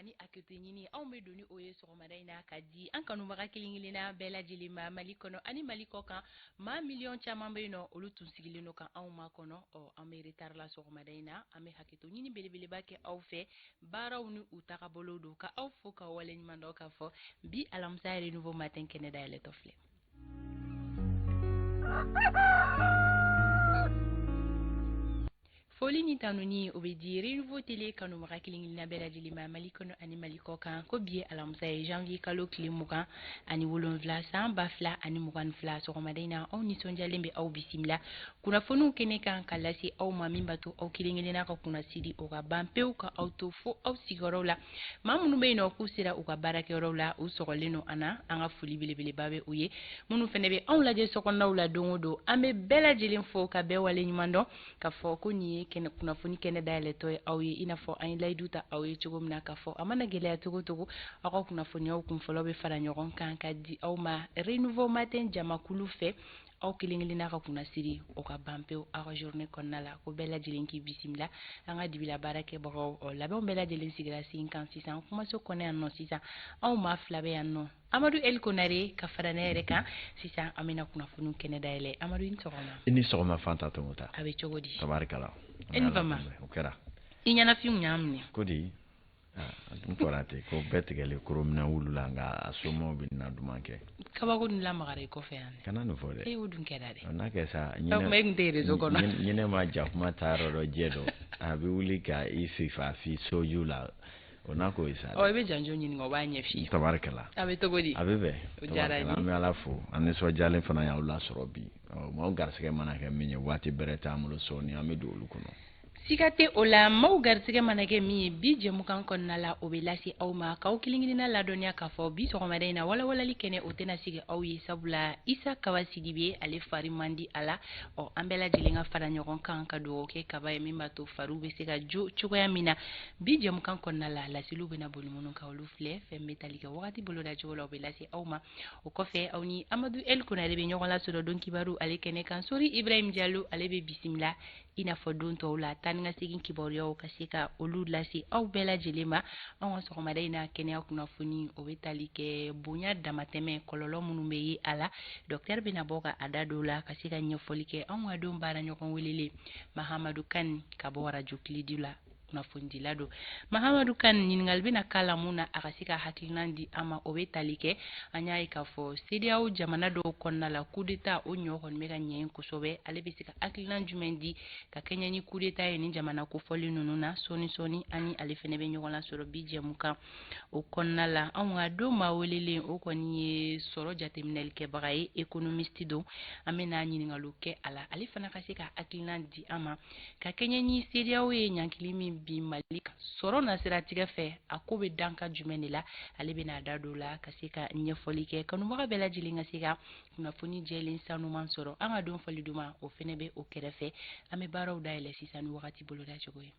ani hakɛto ɲini, anw bɛ don ni o ye sɔgɔmada in na ka di an kanubaga kelen kelenna bɛɛ lajɛlen ma Mali kɔnɔ ani Mali kɔ kan. Maa miliyɔn caman bɛ yen nɔ, olu tun sigilen don ka anw makɔnɔ. Ɔ, an bɛ retard la sɔgɔmada in na, an bɛ hakɛto ɲini belebeleba kɛ aw fɛ. Baaraw ni u tagabolo don, ka aw fo ka waleɲuman dɔn k'a fɔ bi alamisa Renouveau Matin kɛnɛ dayɛlɛtɔ filɛ. Foli ni tanuni o bɛ di Renouveau Télé kanubaga kelen kelenna bɛɛ lajɛlen ma Mali kɔnɔ ani Mali kɔ kan. Ko bi ye alamisa ye, janvier kalo tile 27 san 2022. Sɔgɔmada in na, aw nisɔndiyalen bɛ aw bisimila kunnafoniw kɛnɛ kan ka lase aw ma, min b'a to aw kelen kelenna ka kunnasiri o ka ban pewu ka aw to fo aw sigiyɔrɔw la. Maa minnu bɛ yen nɔ k'u sera u ka baarakɛyɔrɔw la, u sɔgɔlen don an na, an ka foli belebeleba bɛ u ye. Minnu fana bɛ anw lajɛ sokɔnɔnaw la don o don, an bɛ bɛɛ lajɛlen fo ka bɛɛ waleɲuman dɔn k'a fɔ ko nin ye kɛnɛ kunnafoni kɛnɛ dayɛlɛtɔ ye aw ye, i n'a fɔ an ye layidu ta aw ye cogo min na k'a fɔ a mana gɛlɛya cogo cogo, aw ka kunnafoniyaw kunfɔlɔ bɛ fara ɲɔgɔn kan ka di aw ma Renouveau Matin jamakulu fɛ. Aw kelen kelenna ka kunnasiri o ka ban pewu aw ka journée kɔnɔna la. Ko bɛɛ lajɛlen k'i bisimila an ka dibila baarakɛbagaw. Ɔ, labɛnw bɛɛ lajɛlen sigira sen kan sisan kumaso kɔnɔ yan nɔ. Sisan anw maa fila bɛ yan nɔ, Amadu El Konare ka fara ne yɛrɛ kan. Sisan an bɛna kunnafoniw kɛnɛ dayɛlɛ. Amadu, i ni sɔgɔma. I ni sɔgɔma, Fanta Tɔngota. A bɛ cogo di? Tabarikala. E ni fama. O kɛra. I ɲɛnafin y'a minɛ. Ko di, a dun fɔra ten ko bɛɛ tigɛlen koro minɛ wulu la, nka a somɔgɔw bɛ na duman kɛ. Kabako dun lamagara i kɔfɛ yan. Kana nin fɔ dɛ. E y'o dun kɛra dɛ. N'a kɛ sa. O tuma e tun tɛ réseau kɔnɔ. Ɲinɛ ma ja kuma taa yɔrɔ dɔ jɛ dɔn, a bɛ wuli ka i fifa fi soju la, o n'a k'o ye sa. Ɔ, i bɛ janjo ɲininka, o b'a ɲɛ f'i ye. Tabarikala. A bɛ cogo di? A bɛ bɛn. O diyara n ye. An bɛ Ala fo, an nisɔndiyalen fana y'aw lasɔrɔ bi. Maaw garisɛgɛ mana kɛ min ye, waati bɛrɛ t'an bolo, sɔɔni an bɛ don olu kɔnɔ. Siga tɛ o la, maaw garisɛgɛ mana kɛ min ye bi jɛmukan kɔnɔna la, o bɛ lase aw ma k'aw kelen kelenna ladɔnniya k'a fɔ bi sɔgɔmada in na, walawalali kɛnɛ o tɛna sigi aw ye, sabula Isa Kaba Sidibe, ale fari man di a la. Ɔ, an bɛɛ lajɛlen ka fara ɲɔgɔn kan ka dugawu kɛ Kaba ye, min b'a to fariw bɛ se ka jo cogoya min na. Bi jɛmukan kɔnɔna la, laseliw bɛna boli minnu kan, olu filɛ. Fɛn bɛ tali kɛ wagati boloda cogo la, o bɛ lase aw ma. O kɔfɛ, aw ni Amadu El Konare bɛ ɲɔgɔn lasɔrɔ don kibaru ale kɛnɛ kan. Sori Ibrahim Jalo, ale bɛ bisimila i n'a fɔ don tɔw la, taa ni ka segin kibaruyaw ka se ka olu lase aw bɛɛ lajɛlen ma. Anw ka sɔgɔmada in na kɛnɛya kunnafoni, o bɛ tali kɛ bonya damatɛmɛ kɔlɔlɔ minnu bɛ ye a la. Docteur bɛna bɔ ka a da don la ka se ka ɲɛfɔli kɛ. Anw ka don baara ɲɔgɔn welelen Mahamadu Kane ka bɔ radio Kilidi la, kunnafonidila don. Mahamadu Kane, ɲininkali bɛna k'a la mun na a ka se ka hakilina di an ma, o bɛ tali kɛ an y'a ye k'a fɔ CEDEAO jamana dɔw kɔnɔna la, coup d'état o ɲɔ kɔni bɛ ka ɲɛ kosɛbɛ. Ale bɛ se ka hakilina jumɛn di ka kɛɲɛ ni coup d'état ye ni jamana kofɔlen ninnu na? Sɔɔni sɔɔni, ani ale fɛnɛ bɛ ɲɔgɔn lasɔrɔ bi jɛmukan o kɔnɔna la. Anw ka don maa welelen, o kɔni ye sɔrɔ jateminɛlikɛbaga ye, économiste don. An bɛna ɲininkaliw kɛ a la, ale fana ka se ka hakilina di an ma ka kɛɲɛ ni CEDEAO ye ɲankili min bin Mali kan sɔrɔ nasiratigɛ fɛ, a ko bɛ danka jumɛn de la. Ale bɛna a da don la ka se ka ɲɛfɔli kɛ, kanubaga bɛɛ lajɛlen ka se ka kunnafoni jɛlen sanuman sɔrɔ. An ka don fɔli duman, o fɛnɛ bɛ o kɛrɛfɛ. An bɛ baaraw dayɛlɛ sisan ni wagati boloda cogo ye.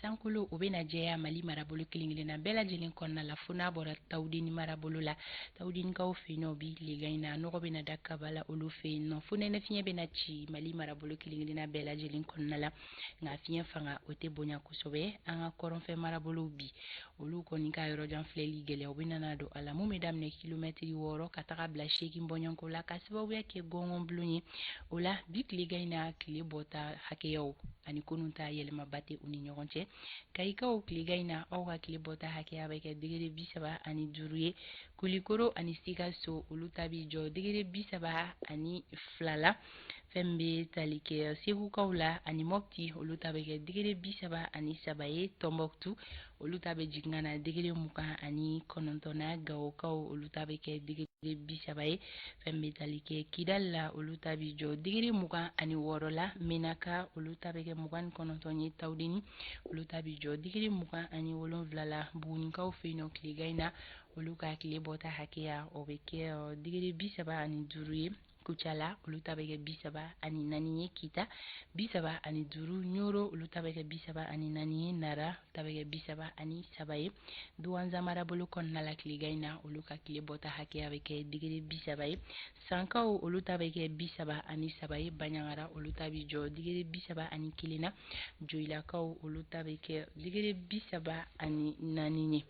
Sankolo o bɛna jɛya Mali marabolo kelen kelenna bɛɛ lajɛlen kɔnɔna la, fo n'a bɔra Tawudeni marabolo la. Tawudenikaw fɛ yen nɔ, bi tilegan in na, nɔgɔ bɛna da kaba la olu fɛ yen nɔ. Fonɛnɛ fiɲɛ bɛna ci Mali marabolo kelen kelenna bɛɛ lajɛlen kɔnɔna la, nka fiɲɛ fanga o tɛ bonya kosɛbɛ. An ka kɔrɔnfɛ marabolow bi, olu kɔni ka yɔrɔjan filɛli gɛlɛya, u bɛ nana don a la mun bɛ daminɛ kilomɛtiri 6 ka taga bila 8 bɔɲɔgɔnko la, ka sababuya kɛ gɔngɔnbulon ye. O la bi tilegan in na, tile bɔta hakɛyaw ani kunun ta yɛlɛmaba tɛ u ni ɲɔgɔn cɛ. Kayikaw, tilegan in na, aw ka tile bɔta hakɛya bɛ kɛ degere 35 ye. Kulikoro ani Sikaso, olu ta bɛ jɔ degere 32 la. Fɛn bɛ tali kɛ Segukaw la ani Mɔpti, olu ta bɛ kɛ degere 33 ye. Tɔnbɔkutu, olu ta bɛ jigin ka na degere 29 na. Gawokaw, olu ta bɛ kɛ degere 30 ye. Fɛn bɛ tali kɛ Kidali la, olu ta bɛ jɔ degere 26 la. Menaka, olu ta bɛ kɛ 29 ye. Tawudeni, olu ta bɛ jɔ degere 27 la. Bugunikaw fɛ yen nɔ, tilegan in na, olu ka tile bɔta hakɛya o bɛ kɛ degere 35 ye. Kucala olu ta bɛ kɛ 34 ye, Kita 35, Ɲoro olu ta bɛ kɛ 34 ye, Nara ta bɛ kɛ 33 ye. Duwanza marabolo kɔnɔna la tilegan in na, olu ka tile bɔta hakɛya bɛ kɛ digiri 30 ye. Sankaw olu ta bɛ kɛ 33 ye. Baɲangara olu ta bɛ jɔ digiri 31 na. Joyilakaw olu ta bɛ kɛ digiri 34 ye.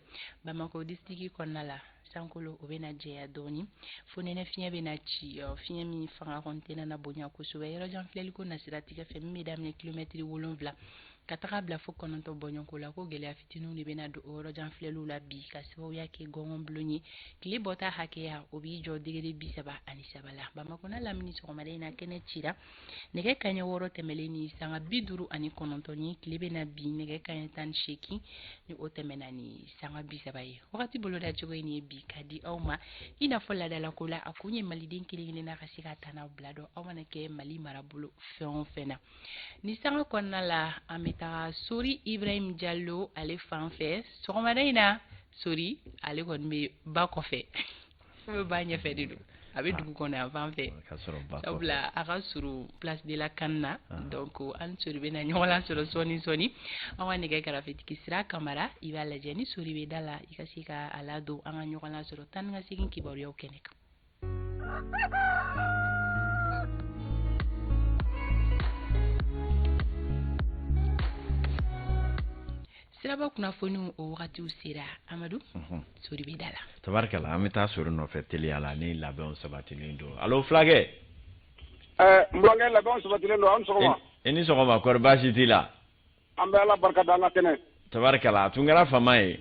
Bamakɔ distriki kɔnɔna la, sankolo o bɛna jɛya dɔɔni, fonɛnɛ fiɲɛ bɛna ci, fiɲɛ min fanga kɔni tɛna na bonya kosɛbɛ. Yɔrɔjan filɛliko na siratigɛ fɛ, min bɛ daminɛ kilomɛtiri 7 ka taga bila fo 9 bɔɲɔgɔnko la, ko gɛlɛya fitininw de bɛna don o yɔrɔjan filɛliw la bi ka sababuya kɛ gɔngɔnbulon ye. Tile bɔta hakɛya o b'i jɔ degere 33 la. Bamakɔ n'a lamini, sɔgɔmada in na kɛnɛ cira nɛgɛ kaɲɛ 6 tɛmɛlen ni sanga 59 ye. Tile bɛna bin nɛgɛ kaɲɛ 18 ni o tɛmɛna ni sanga 30 ye. Wagati boloda cogo in ye bi ka di aw ma i n'a fɔ laadalako la, a kun ye maliden kelen kelen n'a ka se ka tana bila dɔn aw mana kɛ Mali marabolo fɛn o fɛn na. Ni sanga kɔnɔna la, an bɛ taga Sori Ibrahim Jalo ale fan fɛ sɔgɔmada in na. Sori ale kɔni bɛ ba kɔfɛ, bɛ ba ɲɛfɛ de don, a bɛ dugu kɔnɔ yan fan fɛ, sabula a ka surun Place de la CAN na. Donc an Sori bɛna ɲɔgɔn lasɔrɔ sɔɔni sɔɔni. An ka nɛgɛ karafetigi Sira Kamara, i b'a lajɛ ni Sori bɛ da la, i ka se ka a ladon, an ka ɲɔgɔn lasɔrɔ tan ni ka segin kibaruyaw kɛnɛ kan. Siraba kunnafoniw o wagatiw sera. Amadu, Sori bɛ da la. Tabarikala, an bɛ taa Sori nɔfɛ teliya la ni labɛnw sabatilen don. Alo fulakɛ. N burankɛ, labɛnw sabatilen don. An sɔgɔma. I ni sɔgɔma. Kɔri baasi t'i la? An bɛ Ala barika da, an ka kɛnɛ. Tabarikala, a tun kɛra fama ye.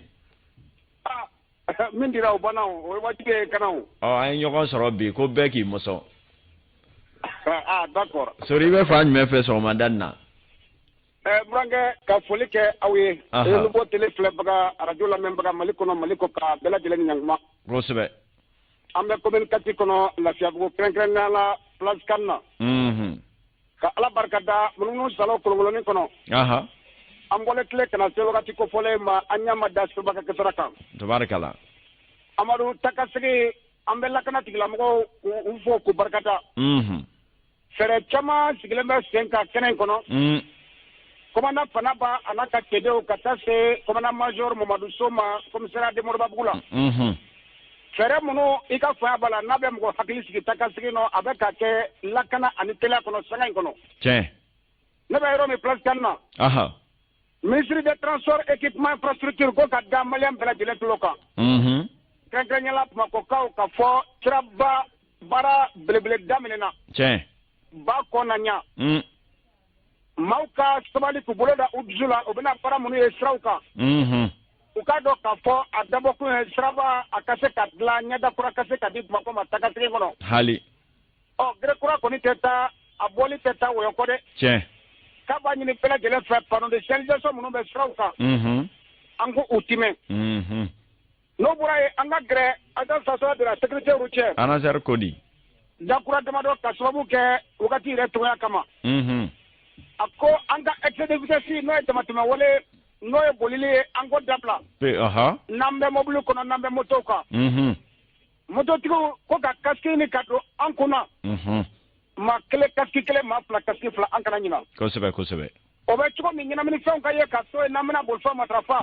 Min dira o banna, o ye wajibi ye kana o. Ɔ, an ye ɲɔgɔn sɔrɔ bi ko bɛɛ k'i mɔsɔn. Ah, d'accord. Sori, i bɛ fan jumɛn fɛ sɔgɔmada nin na? Burankɛ, ka foli kɛ aw ye. Renouveau Télé filɛbaga, arajo lamɛnbaga, Mali kɔnɔ, Mali kɔ kan, bɛɛ lajɛlen ni ɲankuma. An bɛ commune 4 kɔnɔ, Lafiyabugu, kɛrɛnkɛrɛnnenya la Place CAN na. Ka Ala barika da, munumunu salo kolonkoloni kɔnɔ. An bɔlen tile ka na se wagati kofɔlen ma, an ɲɛ ma da siraba ka kasara kan. Amadu, takasegi, an bɛ lakana tigilamɔgɔw u fo k'u barika da. Fɛɛrɛ caman sigilen bɛ sen kan kɛnɛ in kɔnɔ. Commandant Fanaba a n'a ka cɛdenw, ka taa se commandant major Mamadu So ma, commissariat de Moribabugu la. Fɛɛrɛ minnu i ka faya b'a la, n'a bɛ mɔgɔ hakili sigi takasegi nɔ, a bɛ ka kɛ lakana ani teliya kɔnɔ sanga in kɔnɔ. Ne bɛ yɔrɔ min, Place CAN na. Ministre des Transports, Équipement, Infrastructure ko ka da maliyɛn bɛɛ lajɛlen tulo kan. Kɛrɛnkɛrɛnnenya la Bamakɔkaw, ka fɔ siraba baara belebele daminɛna. Ba kɔ na ɲa. Maaw ka sabali, k'u bolo da u dusu la, u bɛna baara minnu ye siraw kan. U k'a dɔn k'a fɔ a dabɔkun ye siraba a ka se ka dilan, ɲɛda kura ka se ka di Bamakɔ ma takasegi kɔnɔ. Ɔ, gere kura kɔni tɛ taa, a bɔli tɛ taa wɔyɔ kɔ dɛ. K'a b'a ɲini bɛɛ lajɛlen fɛ, panneau de signalisation minnu bɛ siraw kan. An ko u timɛ. N'o bɔra yen, an ka gɛrɛ Agence nationale de la sécurité routière. ANASER ko di? Dakura damadɔ, ka sababu kɛ wagati yɛrɛ cogoya kama. A ko an ka excès de vitesse, n'o ye damatɛmɛ wale, n'o ye bolili ye, an ko dabila. N'an bɛ mobili kɔnɔ, n'an bɛ moto kan. Mototigiw ko ka casque ɲini ka don an kunna. Maa kelen casque kelen, maa fila casque fila, an kana ɲina. Kosɛbɛ kosɛbɛ. O bɛ cogo min, ɲɛnaminifɛnw ka ye ka to yen n'an bɛna bolifɛn matarafa.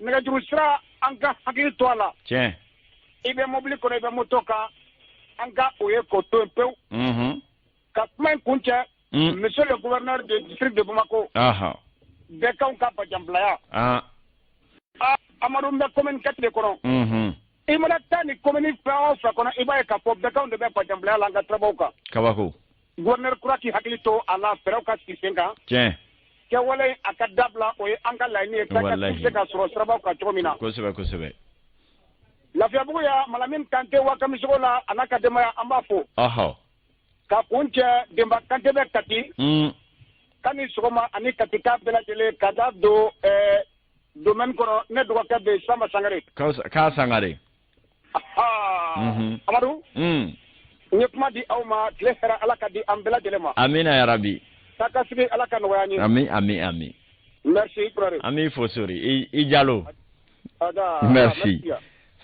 Nɛgɛjuru sira, an ka hakili to a la. I bɛ mobili kɔnɔ, i bɛ moto kan, an ka o ye k'o to yen pewu. Ka kuma in kun cɛ, monsieur le gouverneur du district de Bamako. Bɛɛkanw ka bajanbilaya. Ah, Amadu, n bɛ commune 4 de kɔnɔ. I mana taa ni commune fɛn o fɛn kɔnɔ, i b'a ye k'a fɔ bɛɛkanw de bɛ bajanbilaya la an ka sirabaw kan. Gouverneur kura k'i hakili to a la, fɛɛrɛw ka sigi sen kan. Kɛwale a ka dabila, o ye an ka laɲini ye, ka se ka sɔrɔ sirabaw kan cogo min na. Kosɛbɛ kosɛbɛ. Lafiyabugu ya, Malamine Kante Wakamisogo la, a n'a ka denbaya, an b'a fo. Ka kun cɛ, Denba Kante bɛ Kati. Ka ni sɔgɔma ani Katika bɛɛ lajɛlen, ka taa don domaine kɔnɔ, ne dɔgɔkɛ bɛ yen, Samba Sangare. K'a Sangare. Amadu. N ye kuma di aw ma, tile hɛrɛ Ala ka di an bɛɛ lajɛlen ma. Amina yarabi. Taa ka sigi, Ala ka nɔgɔya an ye. Ami ami ami. Merci Traoré. An b'i fo Sori, i Jalo. Merci.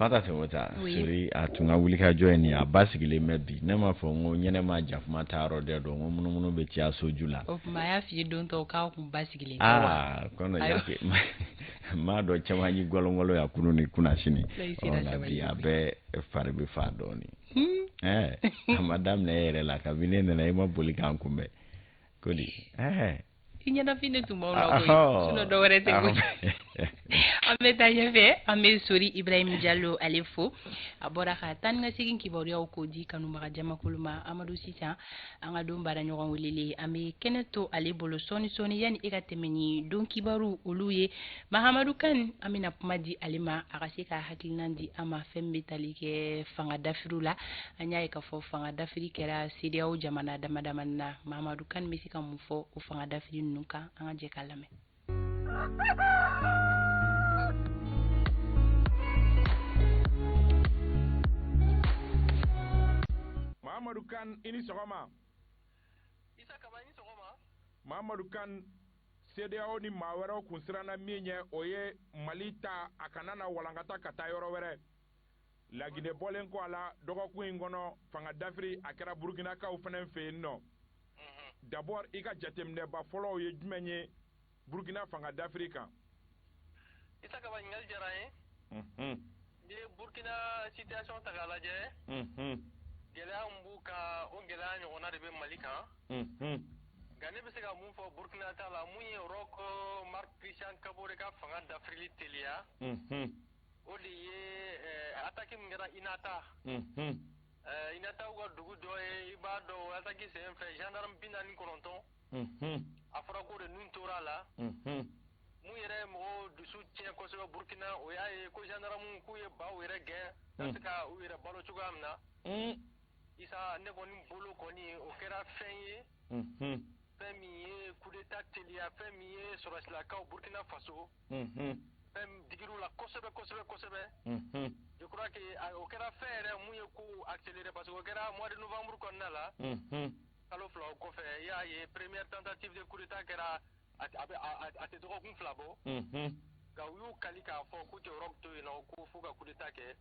Fanta Sɛnɛta sori a tun ka wuli ka jɔ ye nin a ba sigilen bɛ bi ne m'a fɔ n ko ɲɛnɛma jakuma taa yɔrɔ dɛ dɔn ko munumunu bɛ ciya soju la. O tuma a y'a f'i ye don tɔ k'a kun ba sigilen tɛ wa. Aa kɔnɔ yake n m'a dɔn caman y'i gɔlɔngɔlɔ ya kunun ni kunasini nka bi a bɛɛ fari bɛ fa dɔɔnin. Ɛɛ a ma daminɛ e yɛrɛ la kabini ne nana e ma boli k'an kunbɛn ko di ɛɛ. I ɲɛnafin de tun b'aw la koyi sinon dɔ wɛrɛ tɛ koyi. An bɛ taa ɲɛfɛ an bɛ Sori Ibrahim Jalo ale fo a bɔra ka taa ni ka segin kibaruyaw k'o di kanubaga jamakulu ma Amadu sisan an ka don baara ɲɔgɔn welelen an bɛ kɛnɛ to ale bolo sɔɔni sɔɔni yanni e ka tɛmɛ ni don kibaru olu ye Mahamadu Kan an bɛna kuma di ale ma a ka se ka hakilina di an ma fɛn bɛ tali kɛ fanga dafiriw la an y'a ye k'a fɔ fanga dafiri kɛra CEDEAO jamana dama dama na Mahamadu Kan bɛ se ka mun fɔ o fanga dafiri ninnu kan an ka jɛ k'a lamɛn. Mahamadu Kan i ni sɔgɔma. Isa Kaba i ni sɔgɔma. Mahamadu Kan CEDEAO ni maa wɛrɛw kun siranna min ɲɛ o ye Mali ta a kana na walankata ka taa yɔrɔ wɛrɛ. Laginɛ bɔlen kɔ a la dɔgɔkun in kɔnɔ fanga dafiri a kɛra Burukinakaw fana fɛ yen nɔ. D'abord i ka jateminɛba fɔlɔw ye jumɛn ye Burukina fanga dafiri kan? Isa Kaba ɲininkali diyara n ye. N'i ye Burukina situation ta k'a lajɛ. Gɛlɛya min b'u kan o gɛlɛya ɲɔgɔnna de bɛ Mali kan. Nka ne bɛ se ka mun fɔ Burukina ta la mun ye Roch Marc Christian Kabore ka fanga dafirili teliya. O de ye attaque min kɛra Inata. Inataw ka dugu dɔ ye i b'a dɔn o attaque sen fɛ gendarme 49. A fɔra k'o de nun tora a la. Mun yɛrɛ ye mɔgɔw dusu tiɲɛ kosɛbɛ Burukina o y'a ye ko gendarme k'u ye baw yɛrɛ gɛn ka se ka u yɛrɛ balo cogoya min na. Isa ne kɔni bolo kɔni o kɛra fɛn ye. Fɛn min ye coup d'état teliya fɛn min ye sɔrɔsilakaw Burukina Faso. Fɛn digir'u la kosɛbɛ kosɛbɛ kosɛbɛ. Je crois que o kɛra fɛn yɛrɛ mun ye ko accéléré parce que o kɛra mois de novembre kɔnɔna la. Kalo fila o kɔfɛ i y'a ye première tentative de coup d'état kɛra a tɛ dɔgɔkun fila bɔ. Nka u y'u kali k'a fɔ k'u tɛ Roch to yen nɔ ko f'u ka coup d'état kɛ.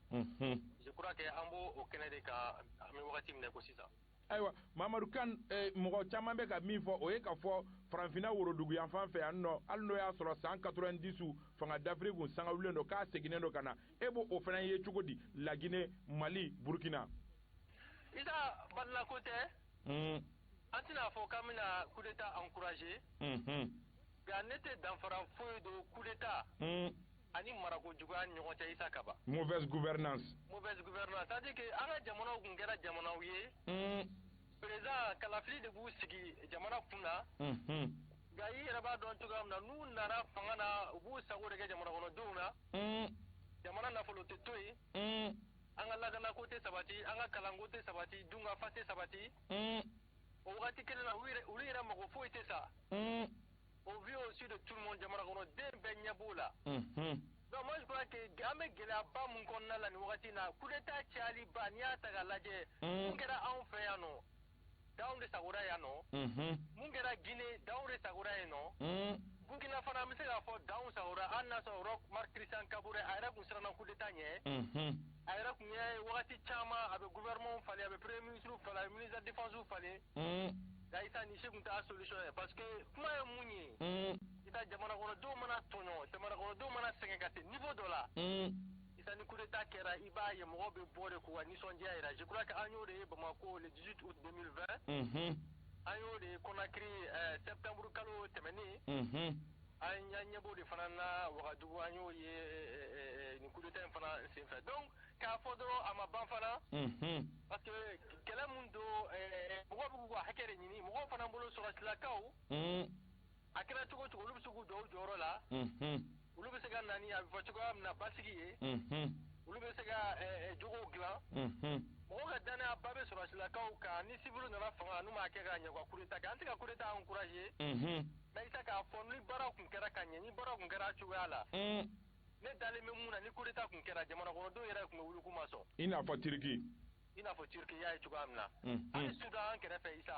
Je crois que an b'o o kɛnɛ de kan an bɛ wagati min na ko sisan. Ayiwa Mamadu Kan mɔgɔ caman bɛ ka min fɔ o ye k'a fɔ farafinna worodugu yanfan fɛ yan nɔ hali n'o y'a sɔrɔ san 90 fanga dafiri kun sangawulilen don k'a seginnen don ka na e b'o o fana ye cogo di Laginɛ Mali Burukina. Isa balila ko tɛ. An tɛna fɔ k'an bɛna coup d'état encourager. Nka ne tɛ danfara foyi don coup d'état. Ani marako juguya ni ɲɔgɔn cɛ Isa Kaba. Mauvaise gouvernance. Mauvaise gouvernance c'est-à-dire que an ka jamanaw kun kɛra jamanaw ye. Président kalafili de b'u sigi jamana kun na. Nka i yɛrɛ b'a dɔn cogoya min na n'u nana fanga na u b'u sago de kɛ jamana kɔnɔdenw na. Jamana nafolo tɛ to yen. An ka lakanako tɛ sabati an ka kalanko tɛ sabati dunkafa tɛ sabati. O wagati kelen na olu yɛrɛ mago foyi tɛ sa. Au vu aussi de tout le monde jamana kɔnɔden bɛɛ ɲɛ b'o la. Donc moi je crois que an bɛ gɛlɛyaba mun kɔnɔna la nin wagati in na coup d'état cayaliba n'i y'a ta k'a lajɛ. Mun kɛra anw fɛ yan nɔ danw de sagora yan nɔ. Mun kɛra Guinée danw de sagora yen nɔ. Burkina fana an bɛ se k'a fɔ danw sagora hali n'a sɔrɔ Roch Marc Christian Kabore a yɛrɛ kun siranna coup d'état ɲɛ. A yɛrɛ kun ye wagati caman a bɛ gouvernement falen a bɛ premier ministre falen a bɛ ministre de défense falen. Nka Isa nin si kun t'a solution ye parce que kuma ye mun ye. Isa jamana kɔnɔdenw mana tɔɲɔ jamana kɔnɔdenw mana sɛgɛn ka se niveau dɔ la. Isa ni coup d'état kɛra i b'a ye mɔgɔw bɛ bɔ de k'u ka nisɔndiya yira je crois que an y'o de ye Bamako le 18 août 2020. An y'o de ye Conakry septembre kalo tɛmɛnen. An ɲɛ b'o de fana na Wagadugu an y'o ye nin coup d'état in fana senfɛ donc k'a fɔ dɔrɔn a ma ban fana. Parce que kɛlɛ mun don mɔgɔw bɛ k'u ka hakɛ de ɲini mɔgɔw fana bolo sɔrɔsilakaw. A kɛra cogo o cogo olu bɛ se k'u jɔ u jɔyɔrɔ la. Olu bɛ se ka na ni a bɛ fɔ cogoya min na basigi ye. Olu bɛ se ka jogow dilan. Mɔgɔw ka danaya ba bɛ sɔrɔsilakaw kan ni civil nana fanga n'u m'a kɛ ka ɲɛ u ka coup d'état kɛ an tɛ ka coup d'état encourager. Mais Isa k'a fɔ ni baara kun kɛra ka ɲɛ ni baara kun kɛra a cogoya la. Ne dalen bɛ mun na ni coup d'état kun kɛra jamana kɔnɔdenw yɛrɛ kun bɛ wuli k'u ma sɔn. I n'a fɔ Turki. I n'a fɔ Turki y'a ye cogoya min na. Hali Sudan an kɛrɛfɛ Isa.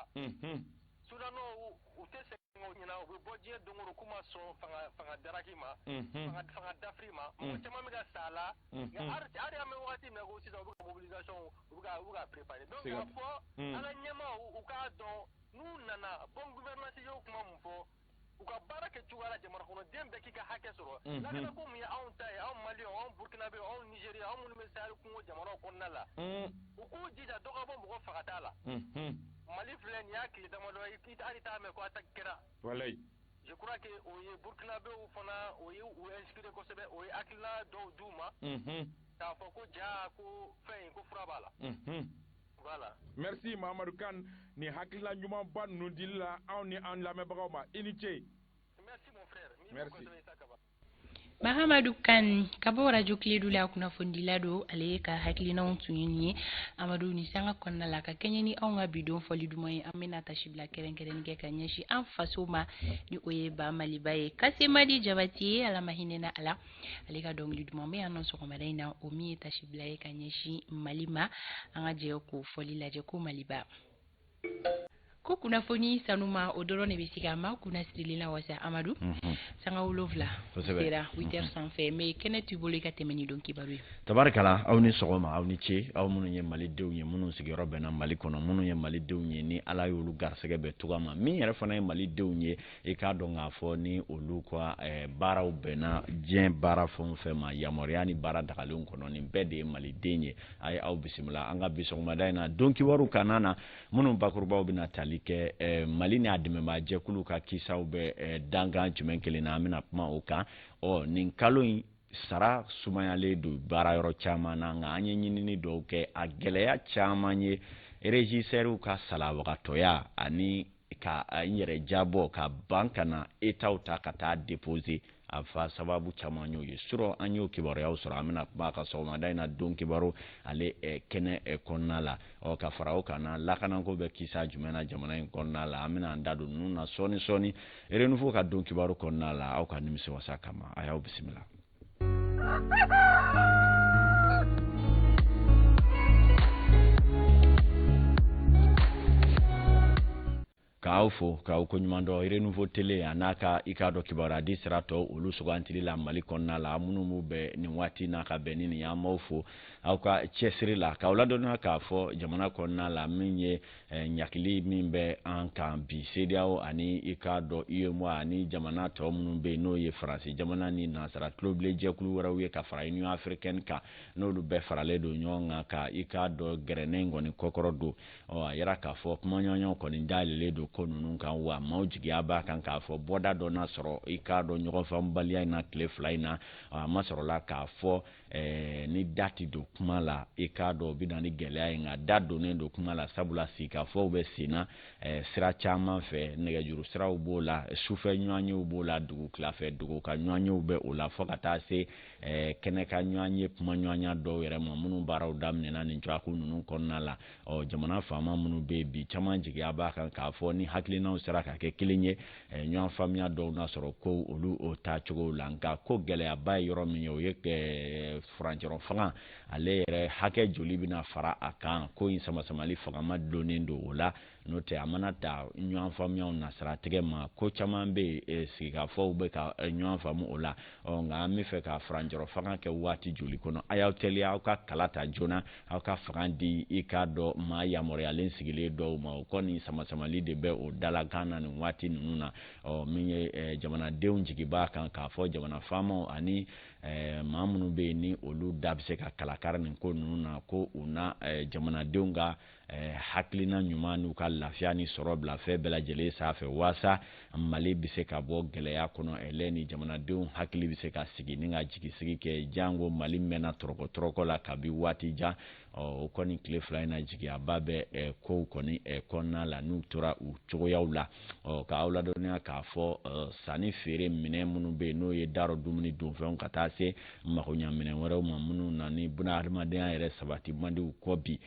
Soudanais u tɛ sɛgɛn o ɲɛna, u bɛ bɔ diɲɛ don o don k'u ma sɔn fanga daraki ma, fanga dafiri ma. Mɔgɔ caman bɛ ka sa a la. Nka hali an bɛ wagati min na ko sisan, u bɛ ka mobilisation, u bɛ ka préparer. Donc k'a fɔ an ka ɲɛmaaw u k'a dɔn, n'u nana, bonne gouvernance y'o kuma mun fɔ, u ka baara kɛ cogoya la, jamana kɔnɔden bɛɛ k'i ka hakɛ sɔrɔ. Lakana ko mun ye anw ta ye, anw Maliyɛnw, anw Burkinabè, anw Nigériens, anw minnu bɛ Sahel kungo jamanaw kɔnɔna la, u k'u jija dɔ ka bɔ mɔgɔ fagata la. Mali filɛ nin y'a tile damadɔ ye, i hali t'a mɛn ko attaque kɛra. Walayi. Je crois que o ye Burkinabèw fana, o ye u inspiré kosɛbɛ, o ye hakilina dɔw d'u ma k'a fɔ ko ja ko fɛn in ko fura b'a la. Voilà. Merci Mahamadou Kane, nin hakilina ɲumanba ninnu dili la anw ni an lamɛnbagaw ma. I ni ce. Merci mon frère. Merci. Mahamadu Kan ka bɔ Radio Kiledu la, kunnafonidila don. Ale ka hakilinaw tun ye nin ye. Amadu, ni sanga kɔnɔna la, ka kɛɲɛ ni anw ka bi don fɔli duman ye, an bɛna tasibila kɛrɛnkɛrɛnni kɛ ka ɲɛsin an faso ma, ni o ye ba Maliba ye. Kasemadi Jabati ye, Ala ma hinɛna a la, ale ka dɔnkili duman bɛ yan nɔ sɔgɔmada in na, o min ye tasibila ye ka ɲɛsin Mali ma. An ka jɛ k'o fɔli lajɛ ko Maliba ko kunnafoni sanuma, o dɔrɔn de bɛ se ka maa kunna sirilen la wasa. Amadu, 7:30 sera, 8 heures sanfɛ, mais kɛnɛ t'i bolo i ka tɛmɛ ni don kibaru ye. Tabarikala, aw ni sɔgɔma, aw ni ce, aw minnu ye malidenw ye, minnu sigiyɔrɔ bɛnna Mali kɔnɔ, minnu ye malidenw ye ni Ala y'olu garisɛgɛ bɛn cogoya ma, min yɛrɛ fana ye malidenw ye, i k'a dɔn k'a fɔ ni olu ka baaraw bɛnna diɲɛ baara fɛn o fɛn ma, yamaruya ni baara dagalenw kɔnɔ, nin bɛɛ de ye maliden ye. A ye aw bisimila an ka bi sɔgɔmada in na don kibaru kana na, minnu bakurubaw bɛna tali kɛ Mali ni a dɛmɛbaajɛkulu ka kisaw bɛ dankan jumɛn kelen na, an bɛna kuma o kan. Ɔ nin kalo in sara sumayalen don baara yɔrɔ caman na, nka an ye ɲinini dɔw kɛ, a gɛlɛya caman ye régisseurs ka salabagatɔya ani ka n yɛrɛ jabɔ ka ban ka na État ta ka taa déposer. A fa sababu caman y'o ye surɔ, an y'o kibaruyaw sɔrɔ. An bɛna kuma ka sɔgɔmada in na don kibaru ale kɛnɛ kɔnɔna la. Ɔ ka fara o kan na, lakanako bɛ kisa jumɛn na jamana in kɔnɔna la, an bɛna an da don ninnu na sɔɔni sɔɔni Renouveau ka don kibaru kɔnɔna la. Aw ka nimisiwasa kama, a y'aw bisimila. K'aw fo k'aw koɲuman dɔn Renouveau Télé a n'a ka i k'a dɔn kibaruya di sira tɔ olu sugantili la Mali kɔnɔna la, minnu b'u bɛn nin waati n'a ka bɛn ni nin ye. An b'aw fo aw ka cɛsiri la, k'aw ladɔnniya k'a fɔ jamana kɔnɔna la, min ye ɲakili min bɛ an kan bi, CEDEAO ani i k'a dɔn UEMOA ani jamana tɔ minnu bɛ yen, n'o ye Faransi jamana ni nansara tulobilen jɛkulu wɛrɛw ye ka fara Union africaine kan, n'olu bɛɛ faralen don ɲɔgɔn kan ka i k'a dɔn gɛrɛnɛ in kɔni kɔkɔrɔ don. Ɔ a yira k'a fɔ kumaɲɔgɔnya kɔni dayɛlɛlen don ko ninnu kan, wa maaw jigiya b'a kan k'a fɔ bɔda dɔ n'a sɔrɔ i k'a dɔn ɲɔgɔn faamubaliya in na tile 2 in na. A ma sɔrɔla k'a fɔ ni da ti don kuma la, i k'a dɔn o bɛ na ni gɛlɛya ye, nka da donnen don kuma la, sabula sigikafɔw bɛ sen na sira caman fɛ. Nɛgɛjuru siraw b'o la, sufɛ ɲɔgɔnyew b'o la, dugu tilafɛ dugu ka ɲɔgɔnyew bɛ o la, fo ka taa se kɛnɛ ka ɲɔgɔn ye kuma ɲɔgɔnya dɔw yɛrɛ ma, minnu baaraw daminɛna nin cogoya ninnu kɔnɔna la. Ɔ jamana faama minnu bɛ yen bi, caman jigiya b'a kan k'a fɔ ni hakilinaw sera ka kɛ kelen ye, ɲɔgɔn faamuya dɔw n'a sɔrɔ ko olu o taacogo la. Nka ko gɛlɛyaba ye yɔrɔ min ye, o ye furancɛrɔ fanga ale yɛrɛ hakɛ joli bɛna fara a kan. Ko in samasamali fangama dulonnen don o la, n'o tɛ a mana ta ɲɔgɔn faamuyaw nasiratigɛ ma, ko caman bɛ yen, sigikafɔw bɛ ka ɲɔgɔn faamu o la. Ɔ nka an bɛ fɛ ka furancɛrɔ fanga kɛ waati joli kɔnɔ? A y'aw teliya aw ka kala ta joona, aw ka fanga di i k'a dɔn maa yamaruyalen sigilen dɔw ma. O kɔni samasamali de bɛ o dalakan na nin waati ninnu na. Ɔ min ye jamanadenw jigi b'a kan k'a fɔ jamana faamaw ani maa minnu bɛ yen ni olu da bɛ se ka kalakari nin ko ninnu na, ko u na jamanadenw ka hakilina ɲuman n'u ka lafiya ni sɔrɔ bila fɛn bɛɛ lajɛlen sanfɛ, waasa Mali bɛ se ka bɔ gɛlɛya kɔnɔ ɛlɛ ni jamanadenw hakili bɛ se ka sigi ni ka jigisigi kɛ, jango Mali mɛnna tɔrɔkɔ tɔrɔkɔ la kabi waati jan. Ɔ o kɔni tile 2 in na, jigiyaba bɛ kow kɔni kɔnɔna la n'u tora u cogoyaw la. Ɔ k'aw ladɔnniya k'a fɔ sanni feere minɛn minnu bɛ yen, n'o ye darɔ dumuni donfɛnw ka taa se magoɲaminɛn wɛrɛw ma, minnu na ni bunahadamadenya yɛrɛ sabati man di u kɔ bi,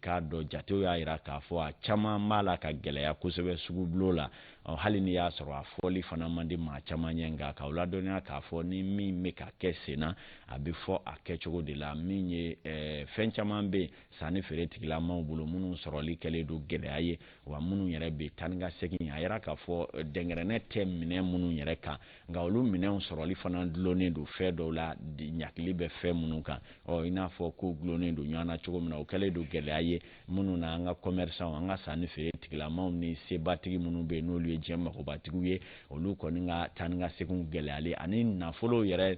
k'a dɔn jatew y'a jira k'a fɔ a caman b'a la ka gɛlɛya kosɛbɛ sugubulon la. Ɔ, hali n'i y'a sɔrɔ a fɔli fana man di maa caman ye, nka k'aw ladɔnniya k'a fɔ ni min bɛ ka kɛ sen na, a bɛ fɔ a kɛcogo de la. Min ye fɛn caman bɛ yen sanni feere tigilamaw bolo minnu sɔrɔli kɛlen don gɛlɛya ye, wa minnu yɛrɛ bɛ taa ni ka segin, a yira k'a fɔ dɛnkɛrɛnɛ tɛ minɛn minnu yɛrɛ kan, nka olu minɛnw sɔrɔli fana dulonnen don fɛn dɔw la, ɲakili bɛ fɛn minnu kan. Ɔ, i n'a fɔ kow dulonnen don ɲɔgɔn na cogo min na, o kɛlen don gɛlɛya ye minnu na an ka commerçant, an ka sanni feere tigilamaw ni sebatigi minnu bɛ yen n'olu ye diɲɛ magobatigiw ye, olu kɔni ka taa ni ka seginw gɛlɛyalen ani nafolo yɛrɛ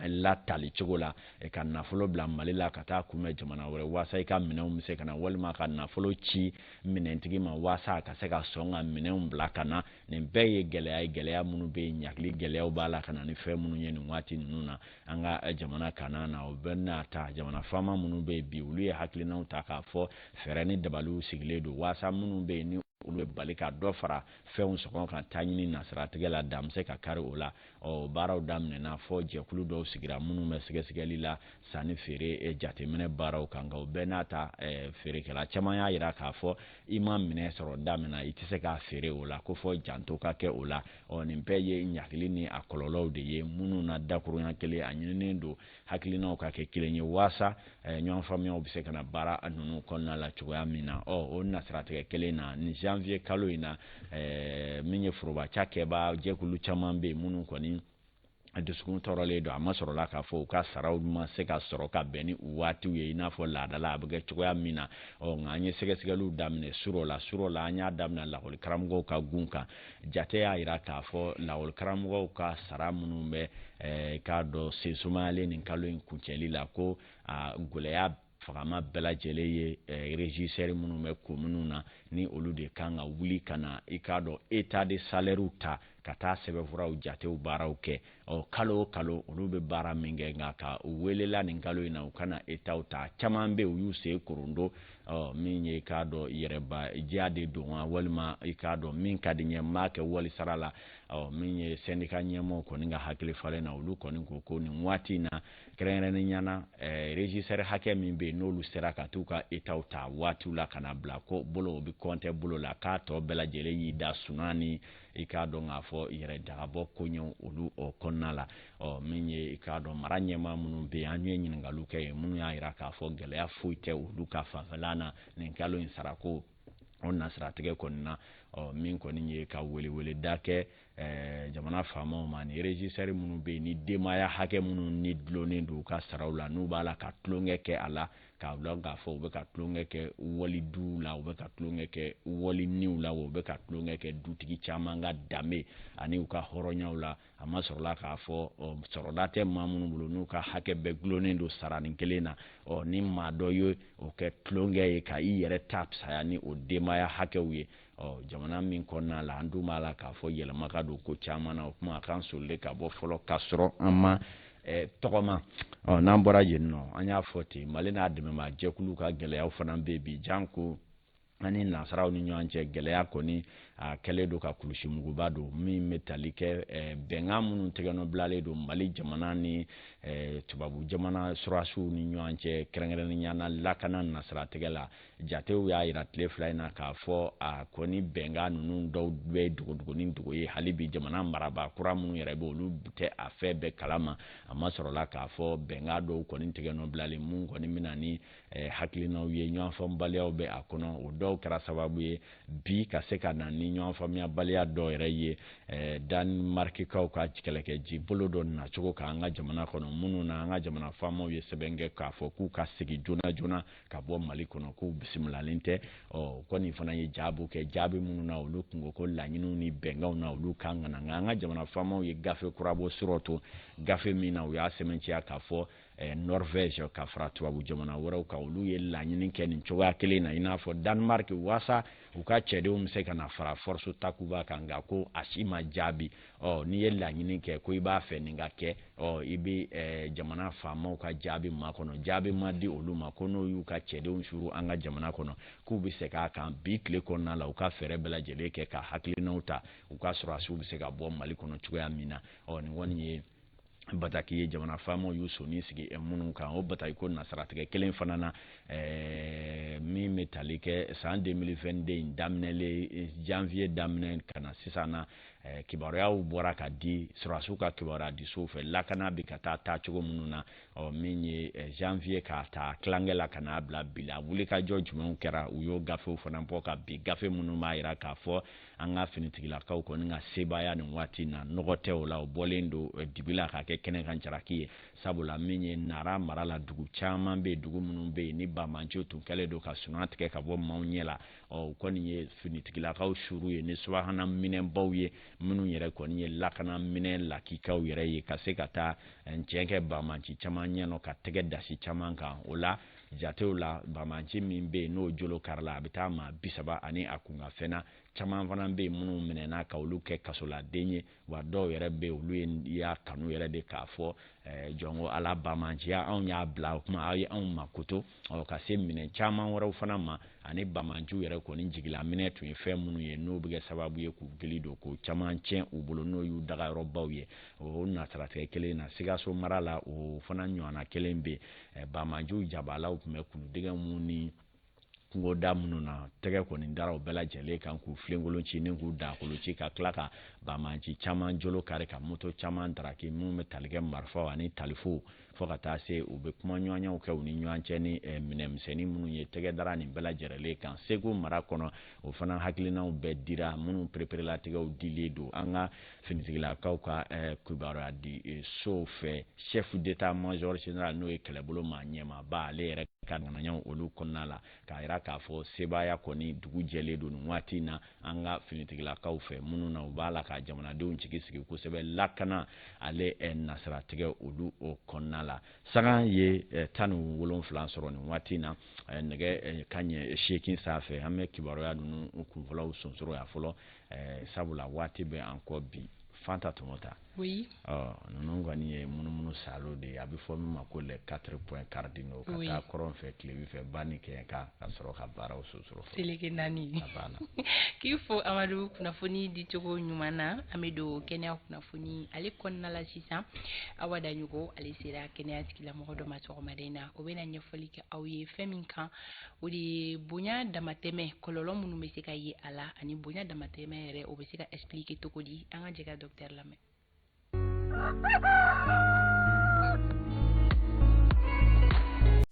latali cogo la, ka nafolo bila Mali la ka taa kunbɛn jamana wɛrɛ waasa i ka minɛnw bɛ se ka na, walima ka nafolo ci minɛntigi ma waasa a ka se ka sɔn ka minɛnw bila ka na. Nin bɛɛ ye gɛlɛya ye, gɛlɛya minnu bɛ yen, ɲakili gɛlɛyaw b'a la ka na ni fɛn minnu ye nin waati ninnu na an ka jamana kana na. O bɛɛ n'a ta, jamana faama minnu bɛ yen bi, olu ye hakilinaw ta k'a fɔ fɛɛrɛ ni dabaliw sigilen don waasa minnu bɛ yen ni olu bɛ bali ka dɔ fara fɛnw sɔngɔ kan taa ɲini nasiratigɛ la, dan bɛ se ka kari o la. Ɔ, baaraw daminɛna fɔ jɛkulu dɔw sigira minnu bɛ sɛgɛsɛgɛli la sanni feere jateminɛ baaraw kan. Nka o bɛɛ n'a ta, feerekɛla caman y'a jira k'a fɔ i ma minɛn sɔrɔ da min na, i tɛ se k'a feere o la, ko fɔ janto ka kɛ o la. Ɔ, nin bɛɛ ye ɲakili ni a kɔlɔlɔw de ye minnu na dakurunya kelen, a ɲininen don hakilinaw ka kɛ kelen ye waasa ɲɔgɔn faamuyaw bɛ se ka na baara ninnu kɔnɔna la cogoya min na. Ɔ, o nasiratigɛ kelen na, nin janvier kalo in na, min ye foroba cakɛba jɛkulu caman bɛ yen minnu kɔni dusukun tɔɔrɔlen don, a ma sɔrɔla k'a fɔ u ka saraw ma se ka sɔrɔ ka bɛn ni u waatiw ye i n'a fɔ laadala a bɛ kɛ cogoya min na. Ɔ, nka an ye sɛgɛsɛgɛliw daminɛ surɔ la, an y'a daminɛ lakɔli karamɔgɔw ka gun kan. Jate y'a jira k'a fɔ lakɔli karamɔgɔw ka sara minnu bɛ k'a dɔn sensumayalen nin kalo in kuncɛli la, ko a gɛlɛya fagama bɛɛ lajɛlen ye régisseur minnu bɛ kominiw na, ni olu de kan ka wuli ka na i k'a dɔn état de salaire ta ka taa sɛbɛnfuraw jatew baaraw kɛ. Ɔ, kalo o kalo olu bɛ baara min kɛ, nka ka u welela nin kalo in na u kana état ta, caman bɛ yen u y'u sen korondo. Ɔ, min ye i k'a dɔn yɛrɛba diya de don wa, walima i k'a dɔn min ka di n ye n b'a kɛ wali sara la. Ɔ, min ye syndicat ɲɛmɔgɔw kɔni ka hakili falen na, olu kɔni ko ko nin waati in na kɛrɛnkɛrɛnnenya na, régisseur hakɛ min bɛ yen n'olu sera ka t'u ka état ta waatiw la ka na bila ko bolo o bɛ compter bolo la, k'a tɔ bɛɛ lajɛlen y'i da sunan ni i k'a dɔn k'a fɔ yɛrɛ jagabɔ koɲɛw olu o kɔnɔna la. Ɔ, min ye i k'a dɔn mara ɲɛmaa minnu bɛ yen, an ye ɲininkaliw kɛ yen, minnu y'a jira k'a fɔ gɛlɛya foyi tɛ olu ka fanfɛla na nin kalo in sarako o nasiratigɛ kɔni na. Ɔ, min kɔni ye ka weleweleda kɛ jamana faamaw ma, ni régisseur minnu bɛ yen ni denbaya hakɛ minnu ni dulonnen don u ka saraw la, n'u b'a la ka tulonkɛ kɛ a la, k'a dɔn k'a fɔ u bɛ ka tulonkɛ kɛ waliduw la, u bɛ ka tulonkɛ kɛ waliniw la, u bɛ ka tulonkɛ kɛ dutigi caman ka danbe ani u ka hɔrɔnyaw la. A ma sɔrɔla k'a fɔ sɔrɔda tɛ maa minnu bolo n'u ka hakɛ bɛɛ gulonnen don saranin kelen na. Ɔ, ni maa dɔ ye o kɛ tulonkɛ ye ka i yɛrɛ ta fisaya ni o denbaya hakɛw ye, ɔ, jamana min kɔnɔna la an dun b'a la k'a fɔ yɛlɛma ka don ko caman na, o kuma a kan solilen ka bɔ fɔlɔ ka sɔrɔ an ma tɔgɔma. Ɔ, n'an bɔra yen nɔ, an y'a fɔ ten, Mali n'a dɛmɛbaa jɛkulu ka gɛlɛyaw fana bɛ bi, janko ani nansaraw ni ɲɔgɔn cɛ gɛlɛya kɔni a kɛlen don ka kulusi muguba don, min bɛ tali kɛ bɛnkan minnu tɛgɛnɔ bilalen don Mali jamana ni tubabu jamana surasiw ni ɲɔgɔn cɛ, kɛrɛnkɛrɛnnenya la lakana nasiratigɛ la. Jatew y'a jira tile fila in na k'a fɔ a kɔni bɛnkan ninnu dɔw bɛ dogodogonin dogo ye hali bi, jamana marabaa kura minnu yɛrɛ bɛ olu tɛ a fɛn bɛɛ kalama. A ma sɔrɔla k'a fɔ bɛnkan dɔw kɔni tɛgɛnɔ bilalen mun kɔni bɛna ni hakilinaw ye, ɲɔgɔn faamubaliyaw bɛ a kɔnɔ. O dɔw kɛra sababu ye bi ka se ka na ni ɲɔgɔn faamuyabaliya dɔw yɛrɛ ye Danemarkikaw ka kɛlɛkɛji bolo dɔ nacogo kan an ka jamana kɔnɔ, minnu na an ka jamana faamaw ye sɛbɛn kɛ k'a fɔ k'u ka segin joona joona ka bɔ Mali kɔnɔ, k'u bisimilalen tɛ. Ɔ, kɔni fana ye jaabi kɛ, jaabi minnu na olu kungo ko laɲiniw ni bɛnkanw na olu kan ka na. Nka an ka jamana faamaw ye gafe kura bɔ surɔ to, gafe min na u y'a sɛmɛntiya k'a fɔ Norvège ka fara tubabu jamana wɛrɛw kan, olu ye laɲini kɛ nin cogoya kelen na i n'a fɔ Danemark, waasa u ka cɛdenw bɛ se ka na fara force Takuba kan, nka ko a si ma jaabi. Ɔ, n'i ye laɲini kɛ ko i b'a fɛ nin ka kɛ, ɔ, i bɛ jamana faamaw ka jaabi makɔnɔ, jaabi ma di olu ma ko n'o y'u ka cɛdenw suru an ka jamana kɔnɔ k'u bɛ segin a kan bi tile kɔnɔna la, u ka fɛɛrɛ bɛɛ lajɛlen kɛ ka hakilinaw ta u ka sɔrɔdasiw bɛ se ka bɔ Mali kɔnɔ cogoya min na. Ɔ, nin kɔni ye Bataki ye jamana faamaw y'u sɔnni sigi minnu kan, o bataki ko nasaratigɛ kelen fana na, min bɛ tali kɛ san 2022 in daminɛlen, janvier daminɛ ka na sisan na, kibaruyaw bɔra ka di sɔrɔdasiw ka kibaruya disow fɛ, lakana bɛ ka taa taacogo minnu na. Ɔ, min ye janvier k'a ta tilankɛ la ka n'a bila bi la, wulikajɔ jumɛnw kɛra, u y'o gafew fana bɔ ka bi, gafe minnu b'a jira k'a fɔ an ka finitigilakaw kɔni ka sebaaya nin waati na, nɔgɔ tɛ o la, o bɔlen don dibi la k'a kɛ kɛnɛ kan jalaki ye. Sabula min ye Nara mara la, dugu caman bɛ yen, dugu minnu bɛ yen ni banbaanciw tun kɛlen don ka sunan tigɛ ka bɔ maaw ɲɛ la, ɔ, u kɔni ye finitigilakaw suru ye ni subahana minɛnbaw ye, minnu yɛrɛ kɔni ye lakana minɛn lakikaw yɛrɛ ye, ka se ka taa tiɲɛ kɛ banbanci caman ɲɛ nɔ, ka tɛgɛ dasi caman kan. O la jatew la, banbanci min bɛ yen n'o jolo karila, a bɛ taa maa 30 ani a kunkanfɛn na. Caman fana bɛ yen minnu minɛna ka olu kɛ kasoladen ye, wa dɔw yɛrɛ bɛ yen, olu ye y'a kanu yɛrɛ de k'a fɔ jɔn ko ala banbanciya anw y'a bila, o kuma aw ye anw makoto. Ɔ, ka se minɛn caman wɛrɛw fana ma, ani banbanciw yɛrɛ kɔni jigilaminɛ tun ye fɛn minnu ye n'o bɛ kɛ sababu ye k'u gili don k'o caman tiɲɛ u bolo, n'o y'u dagayɔrɔbaw ye. O nasaratigɛ kelen na, Sikaso mara la, o fana ɲɔgɔnna kelen bɛ yen. Banbanciw jabalaw tun bɛ kuludingɛ minnu ni kungoda minnu na, tɛgɛ kɔni dara o bɛɛ lajɛlen kan k'u filenkolon ci ni k'u dakolo ci, ka tila ka banbanci caman jolo kari, ka moto caman daraki, minnu bɛ tali kɛ marifaw ani talifow, fo ka taa se u bɛ kuma ɲɔgɔnyaw kɛ u ni ɲɔgɔn cɛ ni minɛnmisɛnnin minnu ye, tɛgɛ dara nin bɛɛ lajɛlen kan. Segu mara kɔnɔ, o fana hakilinaw bɛɛ dira, minnu pereperelatigɛw dilen don an ka finitigilakaw ka kibaruya di sow fɛ. Chef d'état major général, n'o ye kɛlɛbolo maa ɲɛmaaba, ale yɛrɛ ka ŋanaɲaw olu kɔnɔna la, k'a yira k'a fɔ sebaaya kɔni dugu jɛlen don nin waati in na an ka finitigilakaw fɛ, minnu na u b'a la ka jamanadenw jigi sigi kosɛbɛ lakana ale nasaratigɛ olu o kɔnɔna la. Sagan ye 17 sɔrɔ nin waati in na, nɛgɛ kanɲɛ 8 sanfɛ. An bɛ kibaruya ninnu kunfɔlɔw sonsoro yan fɔlɔ, sabula waati bɛ an kɔ bi. Fanta Tɔmɔta. Oui. Ɔ, ninnu kɔni ye munumunu salo de ye, a bɛ fɔ min ma ko les quatre points cardinaux, ka taa kɔrɔn fɛ, tilebin fɛ, ba ni kɛɲɛka, ka sɔrɔ ka baaraw sonsoro. Seleke naani. A banna. K'i fo Amadu, kunnafoni dicogo ɲuman na. An bɛ don kɛnɛya kunnafoni ale kɔnɔna la sisan. Awa Daɲogo, ale sera kɛnɛya tigilamɔgɔ dɔ ma sɔgɔmada in na, o bɛna ɲɛfɔli kɛ aw ye fɛn min kan, o de ye bonya damatɛmɛ, kɔlɔlɔ minnu bɛ se ka ye a la, ani bonya damatɛmɛ yɛrɛ, o bɛ se ka expliquer cogo di. An ka jɛ ka docteur lamɛn.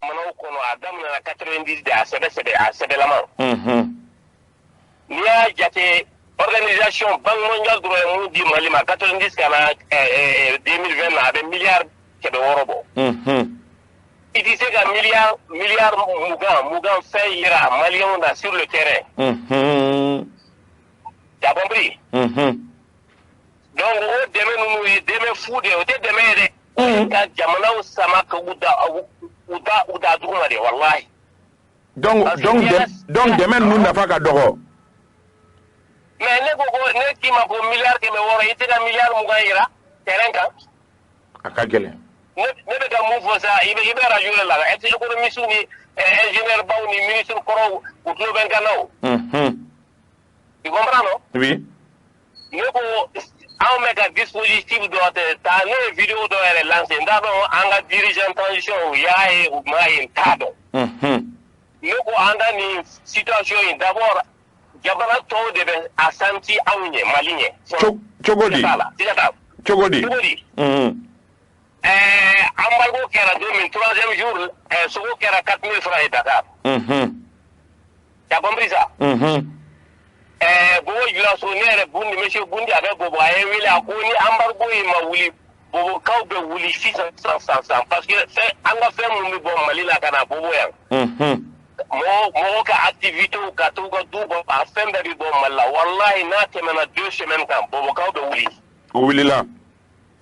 Jamanaw kɔnɔ, a daminɛna 90 de, a sɛbɛ sɛbɛ, a sɛbɛlama. N'i y'a jate, organisation Banque mondiale dɔrɔn ye mun di Mali ma 90 ka na 2020 na, a bɛ miliyari 600 bɔ. I tɛ se ka miliyari 20 fɛn yira maliyɛnw na sur le terrain. Tu as compris? Donc o dɛmɛ ninnu ye dɛmɛ fu de ye, o tɛ dɛmɛ ye dɛ. Ka jamanaw sama ka u da duguma de, walahi. Donc dɛmɛ ninnu nafa ka dɔgɔ. Mais ne ko ne k'i ma ko miliyari 600, i tɛ ka miliyari 20 yira terrain kan. A ka gɛlɛn. Ne bɛ ka mun fɔ sa, i bɛ radio de la, est économiste ni ingénieur baw ni ministre kɔrɔw, u tulo bɛ n kan na o. Tu comprends, non? Oui. Ne ko anw bɛ ka dispositif dɔ ta, ne ye vidéo dɔ yɛrɛ lancé, n t'a dɔn an ka dirigeant transition u y'a ye, u m'a ye, n t'a dɔn. Ne ko an ka nin situation in, d'abord jamana tɔw de bɛ a senti anw ɲɛ, Mali ɲɛ. Cogo di? Siga t'a la, siga t'a la. Cogo di? Cogo di? Embargo kɛra don min, troisième jour, sogo kɛra 4000 francs ye Dakar. Tu as compris ça? Bobo Julaso, ne yɛrɛ Bundi, monsieur Bundi, a bɛ Bobo, a ye wele, a ko ni embargo in ma wuli, Bobokaw bɛ wuli sisan sisan sisan sisan, parce que fɛn an ka fɛn mun bɛ bɔ Mali la ka na Bobo yan. Mɔgɔ mɔgɔ ka activité ka t'u ka du kɔnɔ, a fɛn bɛɛ bɛ bɔ Mali la. Walahi, n'a tɛmɛna 2 semaines kan, Bobokaw bɛ wuli. O wulila.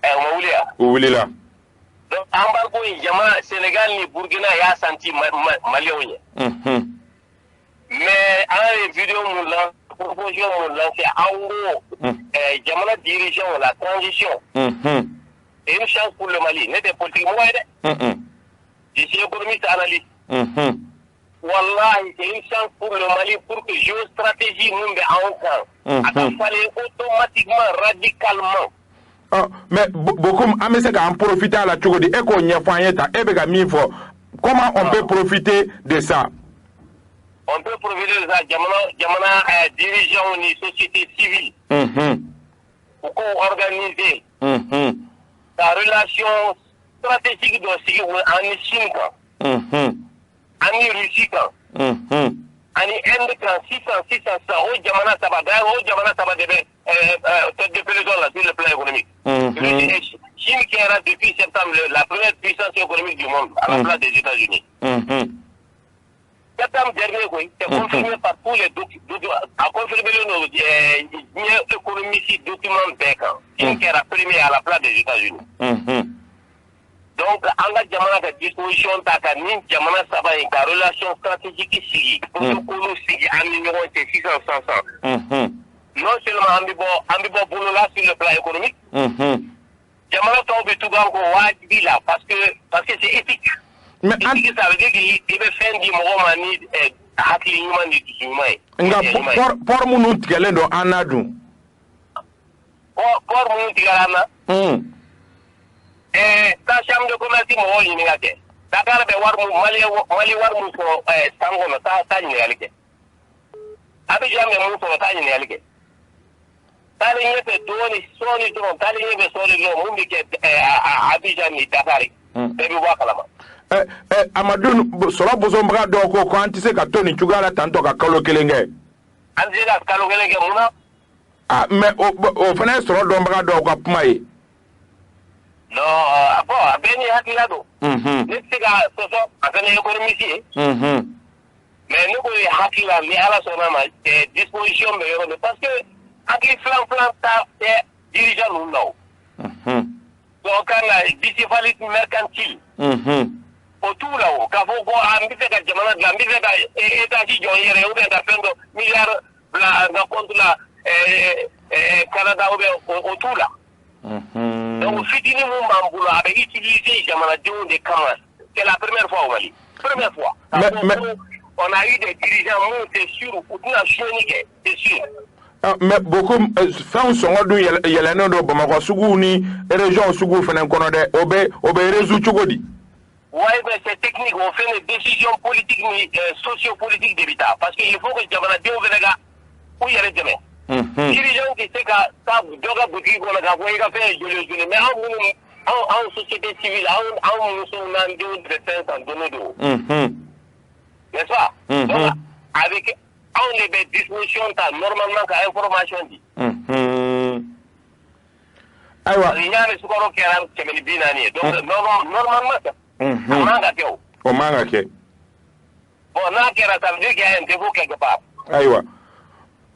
O ma wuli yan? O wulila. Donc embargo in, jama Sénégal ni Burkina y'a senti Maliyɛnw ye. Mais an ye vidéo mun lan, proposition mun lancé, an ko jamana dirigeant, la transition, c'est une chance pour le Mali. Ne tɛ politique mɔgɔ ye dɛ. Je suis économiste analyste. Wallahi, c'est une chance pour le Mali pour que géostratégie mun bɛ anw kan, a ka falen automatiquement, radicalement. Mais Bocoum, an bɛ se k'an profiter a la cogo di? E k'o ɲɛfɔ an ye tan, e bɛ ka min fɔ, comment on peut profiter de ça? On peut profiter de ça, jamana dirigeants ni société civile. U k'o organiser. Ka relation stratégique dɔ sigi an ni Chine kan. An ni Russie kan. Ani Inde kan sisan sisan sisan, o jamana saba, d'ailleurs o jamana saba de bɛ tête de peloton la sur le plan économique. Chine qui era depuis septembre la première puissance économique du monde à la place des États-Unis. Septembre dernier, oui, c'est confirmé par tous les documents, a confirmé le diɲɛ économiste document bɛɛ kan. Chine qui era premier à la place des États-Unis. Donc an ka jamana ka disposition ta ka ni jamana saba in ka relation stratégique sigi, protocole sigi an ni ɲɔgɔn cɛ sisan sisan sisan. Non seulement an bɛ bɔ bolo la sur le plan économique, jamana tɔw bɛ tugu an kɔ wajibi la parce que c'est éthique. Mais éthique, ça veut dire que i bɛ fɛn di mɔgɔ ma ni hakili ɲuman ni dusu ɲuman ye. Nka port minnu tigɛlen don an na dun? Port minnu tigɛra an na? Taa chambre de commerce mɔgɔw ɲininka kɛ. Dakar bɛ wari mun, Mali wari mun sɔrɔ san kɔnɔ, taa ɲininkali kɛ. Abidjan bɛ mun sɔrɔ, taa ɲininkali kɛ. Taalen ɲɛfɛ dɔɔni sɔɔni dɔrɔn, taalen ɲɛfɛ sɔɔni dɔrɔn, mun bɛ kɛ Abidjan ni Dakar, bɛɛ bɛ bɔ a kalama. Amadu, sɔrɔ bosonbaga dɔw ko an tɛ se ka to nin cogoya la tantɔ ka kalo kelen kɛ. An tɛ se ka kalo kelen kɛ mun na? Ah, mais o fana ye sɔrɔ dɔnbaga dɔw ka kuma ye. Non, bon, a bɛɛ n'i hakilila don. Ne tɛ se ka sɔsɔ, a fana ye économiste ye. Mais ne ko hakili la, ni Ala sɔnna ma, disposition bɛ yɔrɔ min, parce que hakili filan filan ta tɛ dirigeant ninnu na o. Donc kan ka bicéphalisme mercantile. O t'u la o, k'a fɔ ko an bɛ fɛ ka jamana dilan, n bɛ fɛ ka étage jɔ n yɛrɛ ye ou bien ka fɛn dɔ milliard bila n ka compte la Canada ou bien, o t'u la. Donc fitinin mun b'an bolo, a bɛ utiliser jamanadenw de kama. C'est la première fois au Mali. Première fois. Mais on a eu des dirigeants mun, c'est sûr, u tɛna sonyani kɛ, c'est sûr. Mais Bocoum, fɛnw sɔngɔ dun yɛlɛnnen don Bamakɔ suguw ni région suguw fana kɔnɔ dɛ, o bɛ résoudre cogo di? Ouais, mais c'est technique, on fait des décisions politiques ni sociopolitiques de bɛ taa, parce que il faut que jamanadenw fana ka u yɛrɛ dɛmɛ. Dirigeant tɛ se ka taa dɔ ka boutique kɔnɔ k'a fɔ i ka fɛn ye joli joli, mais anw minnu, anw société civile, anw musow n'an denw de bɛ fɛn san don o don. N'est-ce pas? Donc avec anw de bɛ disposition ta normalement ka information di. Ayiwa. Parce que n y'a mɛn sukaro kɛra 140 ye, donc normalement a man ka kɛ o. O man ka kɛ. Bon, n'a kɛra, ça veut dire qu'il y a un défaut quelque part. Ayiwa.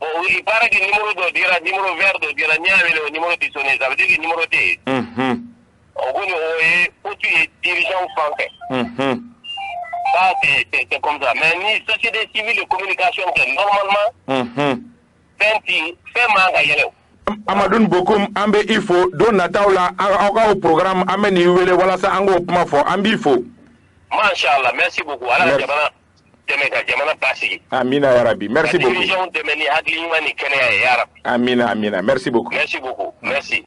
Bon, il paraît que numéro dɔ dira, numéro vert dɔ dira, n'i y'a wele o numéro tɛ sonné, ça veut dire que numéro tɛ yen. O kɔni o ye faute ye dirigeant fan fɛ. Ça, c'est comme ça. Mais ni société civile de communication kɛ, normalement, fɛn ti fɛn man ka yɛlɛ o. Amadu Bocoum, an bɛ i fo. Don nataw la, aw ka o programme, an bɛ n'i wele walasa an k'o kuma fɔ. An b'i fo. Masha Allah, merci beaucoup. Ala ka jamana dɛmɛ, ka jamana basigi. Amina yarabi, merci Ka beaucoup. dirigeant dɛmɛ ni hakili ɲuman ni kɛnɛya ye, yarabi. Amina, amina, merci beaucoup. Merci beaucoup, merci.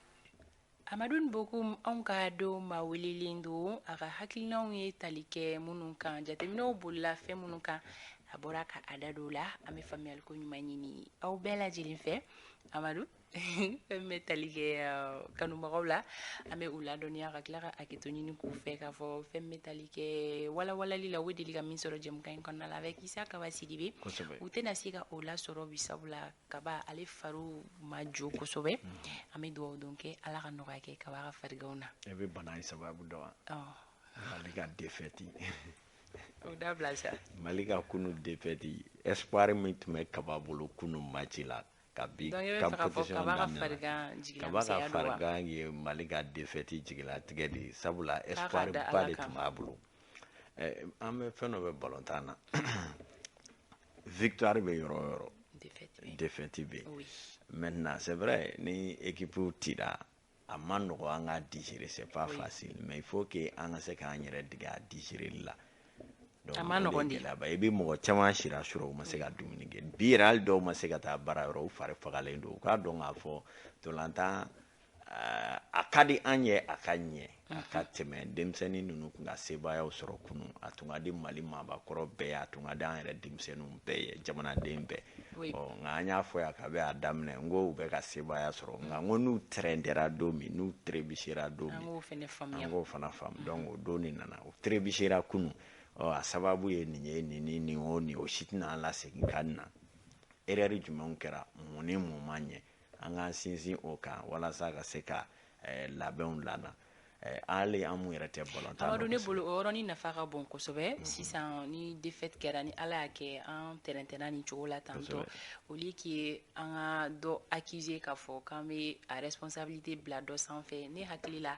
Amadu Bocoum, anw ka don maa welelen don, a ka hakilinaw ye tali kɛ minnu kan, jateminɛw bolila fɛn minnu kan, a bɔra ka a da don la. An bɛ faamuyaliko ɲuman ɲini aw bɛɛ lajɛlen fɛ. Amadu, fɛn min bɛ tali kɛ kanubagaw la, an bɛ u ladɔnniya ka tila ka hakɛto ɲini k'u fɛ k'a fɔ fɛn min bɛ tali kɛ walawalali la, u bɛ deli ka min sɔrɔ jɛmukan in kɔnɔna la avec Isa Kaba Sidibe, u tɛna se ka o lasɔrɔ bi, sabula Kaba ale fariw ma jo kosɛbɛ. An bɛ dugawu don kɛ, Ala ka nɔgɔya kɛ Kaba ka fariganw na. E bɛ bana in sababu dɔn wa? Mali ka défaite. O dabila sa. Mali ka kunu défaite, espoir min tun bɛ Kaba bolo kunu match la kabi Donc i bɛ fɛ k'a fɔ compétition Kaba ka daminɛ na, farigan Kaba ka jigilamisɛnya don wa? Farigan ye Mali ka défaite jigilatigɛ de ye, sabula K'a ka espoir da ba Ala de kan. tun b'a bolo. An bɛ fɛn dɔ bɛ balontan na, victoire bɛ yɔrɔ o yɔrɔ, défaite bɛ yen. Défaite bɛ yen. Oui. Maintenant, c'est vrai, ni équipe cira, a man nɔgɔ an ka digérer, c'est pas facile, mais il faut que an ka se k'an yɛrɛ dege a digérer la. Donc A ma o de nɔgɔn ye de. gɛlɛyaba ye. I bɛ mɔgɔ caman sira sɔrɔ, u ma se ka dumuni kɛ bi yɛrɛ, hali dɔw ma se ka taa baara yɔrɔ, u fari fagalen don. U k'a dɔn k'a fɔ ntolantan A ka di an ye a ka ɲɛ, a ka tɛmɛ. Denmisɛnnin ninnu tun ka sebaayaw sɔrɔ kunun, a tun ka di Mali maabakɔrɔ bɛɛ ye, a tun ka di an yɛrɛ denmisɛnninw bɛɛ ye, jamanaden bɛɛ. Ɔ, nka an y'a fɔ yan kabi a daminɛ, n ko u bɛ ka sebaaya sɔrɔ, nka n ko n'u trɛntɛra don min, n'u trébuchera don min, an k'o fana faamuya, an k'o fana faamu. Donc o don de nana, u trébuchera kunun. Ɔ, a sababu ye nin ye, nin ni nin, o nin o si tɛna an lasegin kan na. Erreur jumɛnw kɛra, mun ni mun ma ɲɛ, an k'an sinsin o kan walasa ka se ka labɛnw lana. Hali an mun yɛrɛ tɛ balontan. Amadu, ne bolo o yɔrɔnin nafa ka bon kosɛbɛ. Sisan ni défaite kɛra, ni Ala y'a kɛ an tɛrɛntɛnna nin cogo la tantɔ, au lieu que an ka dɔ accuser k'a fɔ k'an bɛ a responsabilité bila dɔ sanfɛ, ne hakili la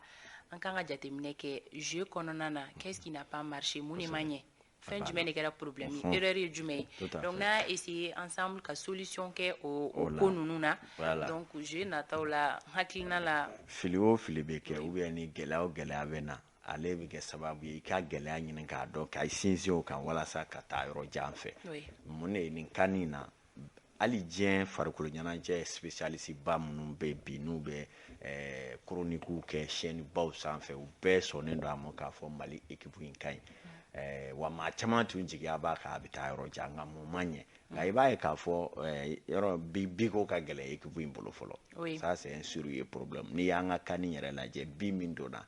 an kan ka jateminɛ kɛ jeu kɔnɔna na: qu'est-ce qui n'a pas marché, mun de ma ɲɛ, fɛn jumɛn de kɛra problème ye, erreur ye jumɛn ye. Donc n'a y'a essayer ensemble ka solution kɛ o ko ninnu na, donc jeu nataw la, hakilina la. Fili o fili bɛ kɛ, ou bien ni gɛlɛya o gɛlɛya bɛ na, ale bɛ kɛ sababu ye i ka gɛlɛya ɲini k'a dɔn, ka sinsin o kan walasa ka taa yɔrɔ jan fɛ. Mun de ye nin kan in na, hali diɲɛ farikolo ɲɛnajɛ spécialiste ba minnu bɛ bi, n'u bɛ chronique kɛ chaîne baw sanfɛ, u bɛɛ sɔnnen don a ma k'a fɔ Mali équipe in ka ɲi. Wa maa caman tun jigiya b'a kan a bɛ taa yɔrɔ jan, nka mun ma ɲɛ? Nka i b'a ye k'a fɔ yɔrɔ bi ko ka gɛlɛn équipe in bolo fɔlɔ. Ça, c'est un sérieux problème. N'i y'an ka CAN yɛrɛ lajɛ, bi min donna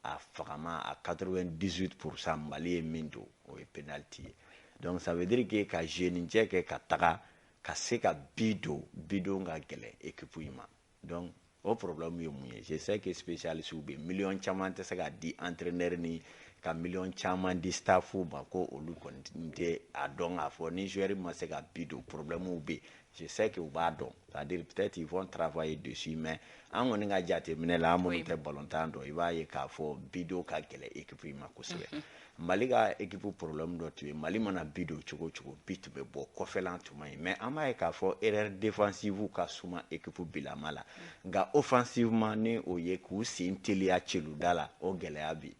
a fagama, a 98 %, Mali ye min don, o ye penalty ye. Donc ça veut dire que ka jeune cɛ kɛ ka taga ka se ka bi don, bi don ka gɛlɛn équipe in ma. Donc o problème ye mun ye? Je sais que spécialiste bɛ, miliyɔn caman tɛ se ka di entraîneur ni ka miliyɔn caman di staff ma ko olu kɔni tɛ a dɔn k'a fɔ ni joueur ma se ka bi don, problème bɛ yen. Je sais que u b'a dɔn, c'est-à-dire peut-être ils vont travailler dessus, mais an kɔni ka jateminɛ la, an minnu tɛ balontan dɔn, i b'a ye k'a fɔ bi don ka gɛlɛn équipe in ma kosɛbɛ. Mali ka équipe problème dɔ tun ye, Mali mana bi don cogo o cogo, bi tun bɛ bɔ kɔfɛlan tun man ɲi. Mais an b'a ye k'a fɔ erreur défensive ka suma équipe bilama la, nka offensivement, ni o ye k'u sen teliya celuda la, o gɛlɛya bɛ yen.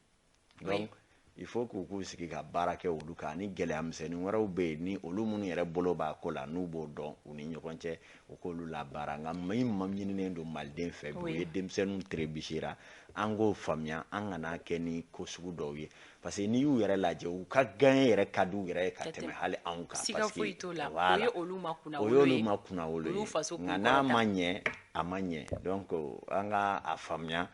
Donc il faut k'u k'u sigi ka baara kɛ olu kan. Ni gɛlɛya misɛnnin wɛrɛw bɛ yen, ni olu minnu yɛrɛ bolo b'a ko la, n'u b'o dɔn u ni ɲɔgɔn cɛ, u k'olu labaara. Nka min ɲininen don maliden fɛ bi, o ye denmisɛnninw trébuchera, an k'o faamuya, an kana kɛ ni ko sugu dɔw ye, parce que n'i y'u yɛrɛ lajɛ, u ka gagner yɛrɛ ka di u yɛrɛ ye ka tɛmɛ hali anw kan. Siga foyi t'o la, o ye olu ma o ye olu ma kunnawolo ye. Nka n'a ma ɲɛ, a ma ɲɛ. Donc an ka a faamuya,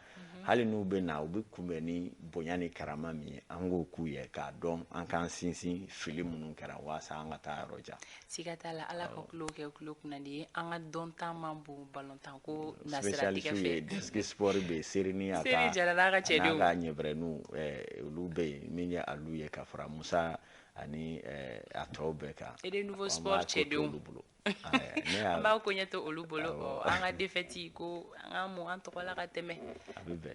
hali n'u bɛ na, u bɛ kunbɛn ni bonya ni karama min ye, an k'o k'u ye k'a dɔn an k'an sinsin fili minnu kɛra walasa an ka taa yɔrɔ jan. Siga t'a la, Ala ka tulo kɛ tulo kunnandi ye. An ka dɔnta man bon balontan ko nasiratigɛ fɛ. Ye desk sport bɛ yen, Serini a ka Seri Jara n'a ka cɛdenw, n'a ka ɲɛbɛrɛninw, olu bɛ yen, min ye alu ye ka fara Musa ani a tɔw bɛɛ kan. Renouveau Sport cɛdenw bolo. An b'a ko ɲɛ to olu bolo. An ka défaite ko an ka mun an tɔgɔ la ka tɛmɛ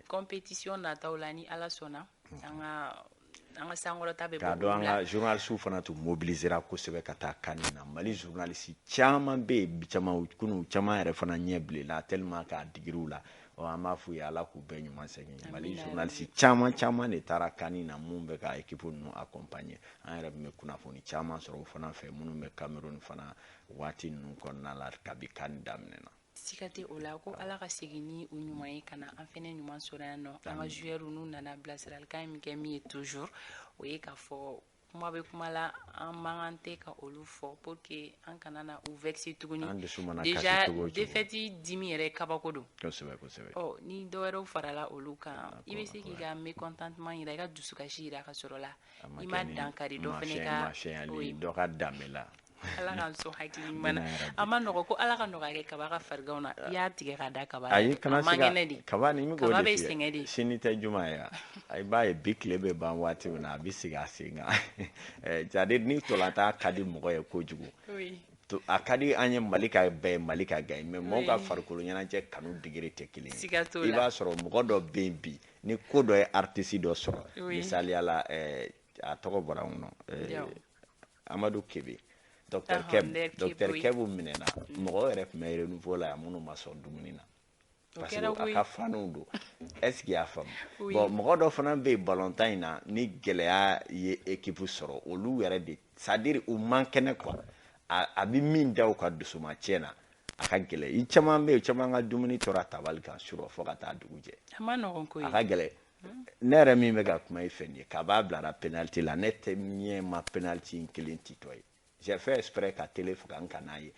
compétition nataw la, ni Ala sɔnna, an ka sankɔrɔta bɛ. K'a dɔn an ka journaliste fana tun mobilisera kosɛbɛ ka taa CAN na. Mali journaliste caman bɛ yen, caman kunun, caman yɛrɛ fana ɲɛ bilenna tellement k'a digir'u la. Ɔ, an b'a f'u ye, Ala k'u bɛɛ ɲuman segin. Mali journaliste caman caman de taara CAN na, mun bɛ ka équipe ninnu accompagner. An yɛrɛ tun bɛ kunnafoni caman sɔrɔ o fana fɛ, minnu bɛ Cameroun fana waati ninnu kɔnɔna la kabi CAN daminɛna. Siga tɛ o la ko Ala ka segin ni u ɲuman ye ka na an fɛnɛ ɲuman sɔrɔ yan nɔ. An ka joueur n'u nana, bilasiralikan min kɛ min ye toujours, o ye k'a fɔ kuma bɛ kuma la, an man kan tɛ ka olu fɔ pour que an kana na u vexer tuguni. An dusu mana déjà kasi cogo o cogo, défaite dimi yɛrɛ kabako don. kosɛbɛ kosɛbɛ Ɔ, ni dɔ wɛrɛw farala olu kan, i bɛ se k'i ka mécontentement yira, i ka dusukasi yira, ka sɔrɔ la i ma dankari dɔ fɛnɛ ka mafiyɛnyali dɔ ka danbe la. Ala k'an sɔn hakili ɲuman na. A ma nɔgɔ ko Ala ka nɔgɔya kɛ Kaba ka fariganw na. I y'a tigɛ ka da Kaba la. Ayi, kana a man kɛnɛ de. Kaba ni Kaba bɛ sɛgɛn de. Sini tɛ juma ye, i b'a ye bi tile bɛ ban waati min na, a bɛ sigi a sen kan. C'est à dire ni ntolantan ka di mɔgɔ ye kojugu, a ka di an ye Mali ka bɛɛ, Mali ka gagner, mais mɔgɔw ka farikolo ɲɛnajɛ kanu degré tɛ kelen ye. I b'a sɔrɔ mɔgɔ dɔ bɛ yen bi, ni ko dɔ ye artiste dɔ sɔrɔ, misaliya la, a tɔgɔ bɔra n kɔnɔ, Amadu Kebe, docteur Keb, docteur Keb minɛna, mɔgɔw yɛrɛ tun bɛ Renouveau la yan minnu ma sɔn dumuni na, parce que a ka faniw don. Est ce que i y'a faamu? Bon, mɔgɔ dɔ fana bɛ yen balontan in na, ni gɛlɛya ye équipe sɔrɔ, olu yɛrɛ de, c'est à dire u man kɛnɛ quoi, a bɛ min da u ka dusumacɛ na. A ka gɛlɛn. I caman bɛ yen, caman ka dumuni tora tabali kan surɔ fo ka taa dugu jɛ. A ma nɔgɔn koyi. A ka gɛlɛn. Ne yɛrɛ min bɛ ka kuma i fɛ nin ye, kaba bilara penalty la, ne tɛ ɲɛ ma penalty in kelen titɔ ye. J'ai fait exprès ka télé faga n ka n'a ye.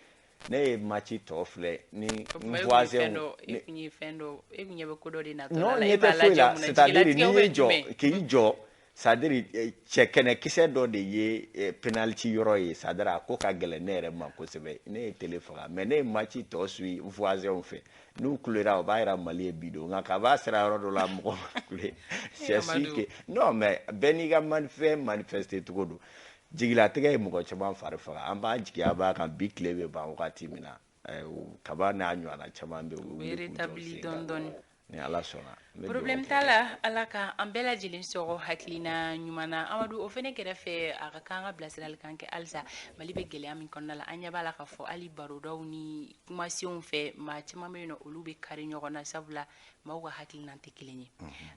Ne ye match tɔ filɛ ni n voisin. E kun ye fɛn dɔ, e kun ɲɛ bɛ ko dɔ de natɔ la. Non, ɲɛ tɛ foyi la. C'est-à-dire n'i y'i jɔ k'i jɔ, c'est-à-dire cɛkɛnɛkisɛ dɔ de ye penalty yɔrɔ ye, c'est-à-dire a ko ka gɛlɛn ne yɛrɛ ma kosɛbɛ. Ne ye télé faga, mais ne ye match tɔ suit n voisin fɛ. N'u kulera, o b'a yira Mali ye bi don. Nka kaba sera yɔrɔ dɔ la, mɔgɔ ma kule. C'est sûr que non, mais bɛɛ n'i ka fɛn manifester cogo don. Jigilatigɛ ye mɔgɔ caman fari faga. An b'an jigiya b'a kan bi, tile bɛ ban wagati min na, kaba n'a ɲɔgɔnna caman bɛ yen, u bɛ rétabli dɔɔni dɔɔni. Ni Ala sɔnna. Problème t'a la. Ala ka an bɛɛ lajɛlen sɔrɔ hakilina ɲuman na. Amadu, o fɛnɛ kɛrɛfɛ, a ka kan ka bilasiralikan kɛ halisa. Mali bɛ gɛlɛya min kɔnɔna la, an ɲɛ b'a la k'a fɔ hali barodaw ni kumasenw fɛ, maa caman bɛ yen nɔ, olu bɛ kari ɲɔgɔn na, sabula maaw ka hakilina tɛ kelen ye.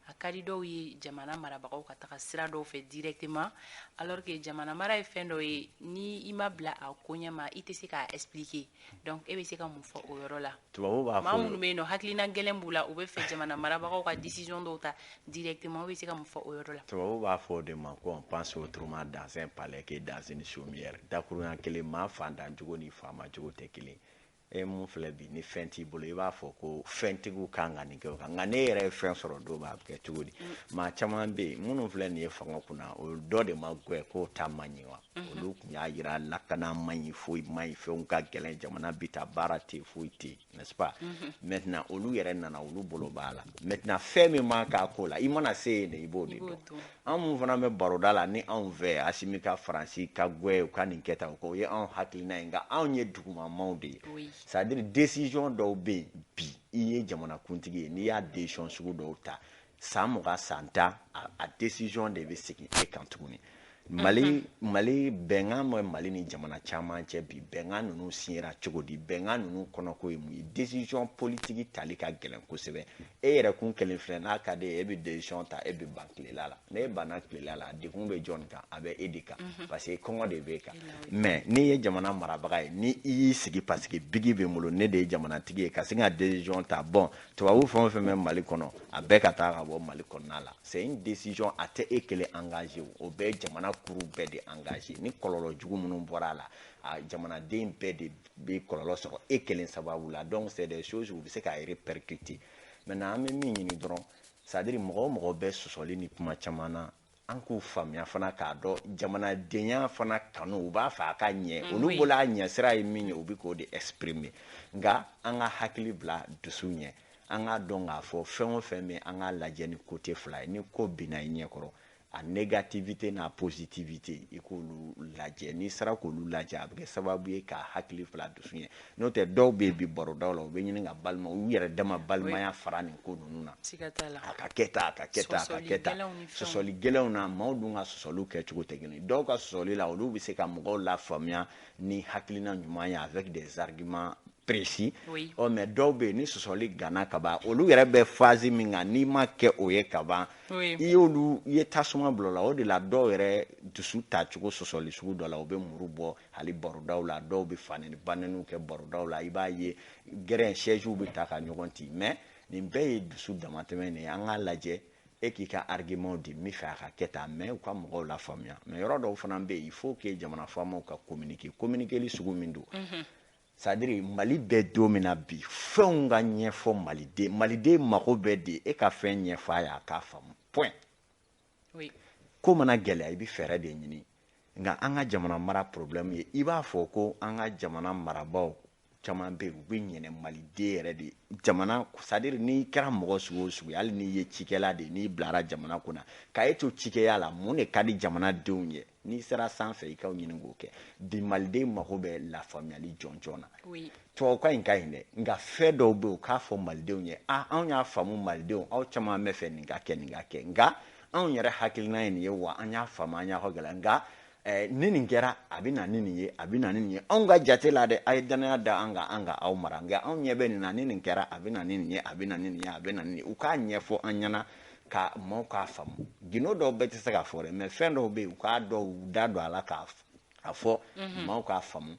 A ka di dɔw ye jamana marabagaw ka taga sira dɔw fɛ directement, alors que jamana mara ye fɛn dɔ ye, ni i ma bila a koɲɛ ma, i tɛ se k'a expliquer. Donc e bɛ se ka mun fɔ o yɔrɔ la? Tubabu b'a fɔ, maa minnu bɛ yen nɔ, hakilina gɛlɛn b'u la, u bɛ fɛ jamana marabagaw ka décision dɔw ta directement, u bɛ se ka mun fɔ o yɔrɔ la? Tubabu b'a fɔ o de ma ko on pense autrement dans un palais que dans une chaumière. Dakurunya kelen, maa fantan cogo ni faama cogo tɛ kelen. E mun filɛ bi, ni fɛn t'i bolo, i b'a fɔ ko fɛntigiw kan ka nin kɛ o kan. Nka ne yɛrɛ ye fɛn sɔrɔ don min, a bɛ kɛ cogo di? Maa caman bɛ yen minnu filɛ nin ye fanga kunna, o dɔ de ma gɛn k'o ta man ɲi wa. Olu tun y'a yira lakana man ɲi, foyi man ɲi, fɛnw ka gɛlɛn, jamana bi taa, baara tɛ yen, foyi tɛ yen, n'est-ce pas? Maintenant olu yɛrɛ nana, olu bolo b'a la. Maintenant fɛn min man k'a ko la, i mana se yen de, i b'o de dɔn. An mun fana bɛ baroda la ni anw fɛ, Asimi ka Faransi ka gɛn, u ka nin kɛ tan, o ye anw hakilina ye. Nka anw ye dugumamaw de ye. C'est à dire décision dɔw bɛ yen bi, i ye jamanakuntigi ye, n'i y'a décision sugu dɔw ta, san 20, san 10, a décision de bɛ segin e kan tuguni. Mali bɛnkan bɛ Mali ni jamana caman cɛ bi. Bɛnkan ninnu signera cogo di? Bɛnkan ninnu kɔnɔko ye mun ye? Décision politique tali ka gɛlɛn kosɛbɛ. E yɛrɛ kun kelen filɛ, n'a ka di e ye, e bɛ décision ta, e bɛ ban tilela la. N'e banna tilela la, a degun bɛ jɔn kan? A bɛ e de kan, parce que kɔngɔ de b'e kan. Mais n'i ye jamana marabaga ye, ni i y'i sigi, parce que bigi bɛ n bolo, ne de ye jamanatigi ye, ka sin ka décision ta, bon, tubabu fɛn o fɛn bɛ Mali kɔnɔ, a bɛɛ ka taa ka bɔ Mali kɔnɔna la, c'est une décision a tɛ e kelen engagé, o bɛɛ jamana kuru bɛɛ de engagé. Ni kɔlɔlɔ jugu minnu bɔra a la, a jamanaden bɛɛ de bɛ kɔlɔlɔ sɔrɔ e kelen sababu la. Donc c'est des choses u bɛ se ka répercuter. Maintenant an bɛ min ɲini dɔrɔn, c'est à dire mɔgɔ o mɔgɔ bɛ sɔsɔli ni kuma caman na, an k'u faamuya fana, k'a dɔn jamanadenya fana kanu, u b'a fɛ a ka ɲɛ. Olu bolo, a ɲɛ sira ye min ye, u bɛ k'o de exprimer. Nka an ka hakili bila dusu ɲɛ, an k'a dɔn k'a fɔ fɛn o fɛn bɛ, an k'a lajɛ ni côté fila ye. Ni ko binna i ɲɛkɔrɔ, a négativité n'a positivité, i k'olu lajɛ. N'i sera k'olu lajɛ, a bɛ kɛ sababu ye k'a hakili fila dusu ɲɛ. N'o tɛ, dɔw bɛ yen bi barodaw la, u bɛ ɲini ka balima u yɛrɛ dama balimaya fara nin ko ninnu na. A ka kɛ tan, a ka kɛ tan, a ka kɛ tan. Sɔsɔli gɛlɛnw na, maaw dun ka sɔsɔliw kɛcogo tɛ kelen ye. Dɔw ka sɔsɔli la, olu bɛ se ka mɔgɔw lafaamuya ni hakilina ɲuman ye, avec des arguments précis. Ɔ, mais dɔw bɛ yen, ni sɔsɔli ganna ka ban, olu yɛrɛ bɛ phase min kan, n'i ma kɛ o ye ka ban, i y'olu i ye tasuma bila o la. O de la dɔw yɛrɛ dusu tacogo sɔsɔli sugu dɔ la, u bɛ muru bɔ hali barodaw la. Dɔw bɛ fanɛni banɛniw kɛ barodaw la, i b'a ye gɛrɛn sièges bɛ ta ka ɲɔgɔn ci. Mais nin bɛɛ ye dusu damatɛmɛ de ye. An k'a lajɛ, e k'i ka argument di min fɛ, a ka kɛ tan, mais u ka mɔgɔw lafaamuya. Mais yɔrɔ dɔw fana bɛ yen, il faut que jamana faamaw ka communiquer. Communiquer sugu min don, c'est à dire Mali bɛ don min na bi, fɛnw ka ɲɛfɔ maliden. Maliden mago bɛ de e ka fɛn ɲɛfɔ a ye, a k'a faamu, point. Ko mana gɛlɛya, i bɛ fɛɛrɛ de ɲini. Nka an ka jamana mara problème ye, i b'a fɔ ko an ka jamana marabaaw caman bɛ yen, u bɛ ɲinɛ maliden yɛrɛ de jamana. C'est à dire n'i kɛra mɔgɔ sugu o sugu ye, hali n'i ye cikɛla de ye, n'i bilara jamana kunna, ka e to cikɛya la, mun de ka di jamanadenw ye? N'i sera sanfɛ, i k'aw ɲini k'o kɛ. Bi maliden mago bɛ lafaamuyali jɔnjɔn na. Tubabukan in ka ɲi dɛ, nka fɛn dɔw bɛ yen, u k'a fɔ malidenw ye: a anw y'a faamu, malidenw, aw caman bɛ fɛ nin ka kɛ, nin ka kɛ, nka anw yɛrɛ hakilina ye nin ye wa, an y'a faamu, an y'a gɛlɛn, nka ni nin kɛra, a bɛ na ni nin ye, a bɛ na ni nin ye. Anw ka jate la dɛ, a ye danaya da an kan, an ka aw mara, nka anw ɲɛ bɛ nin na, ni nin kɛra, a bɛ na ni nin ye, a bɛ na ni nin ye, a bɛ na ni nin ye. U k'a ɲɛfɔ an ɲɛna ka maaw k'a faamu. Gindo dɔw bɛɛ tɛ se ka fɔ dɛ, mais fɛn dɔw bɛ yen, u k'a dɔw da don a la k'a fɔ, maaw k'a faamu.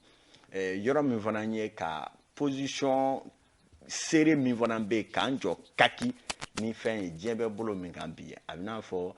Yɔrɔ min fana ye ka Position serrée min fana bɛ yen k'an jɔ kaki ni fɛn ye, diɲɛ bɛ bolo min kan bi, a bɛ n'a fɔ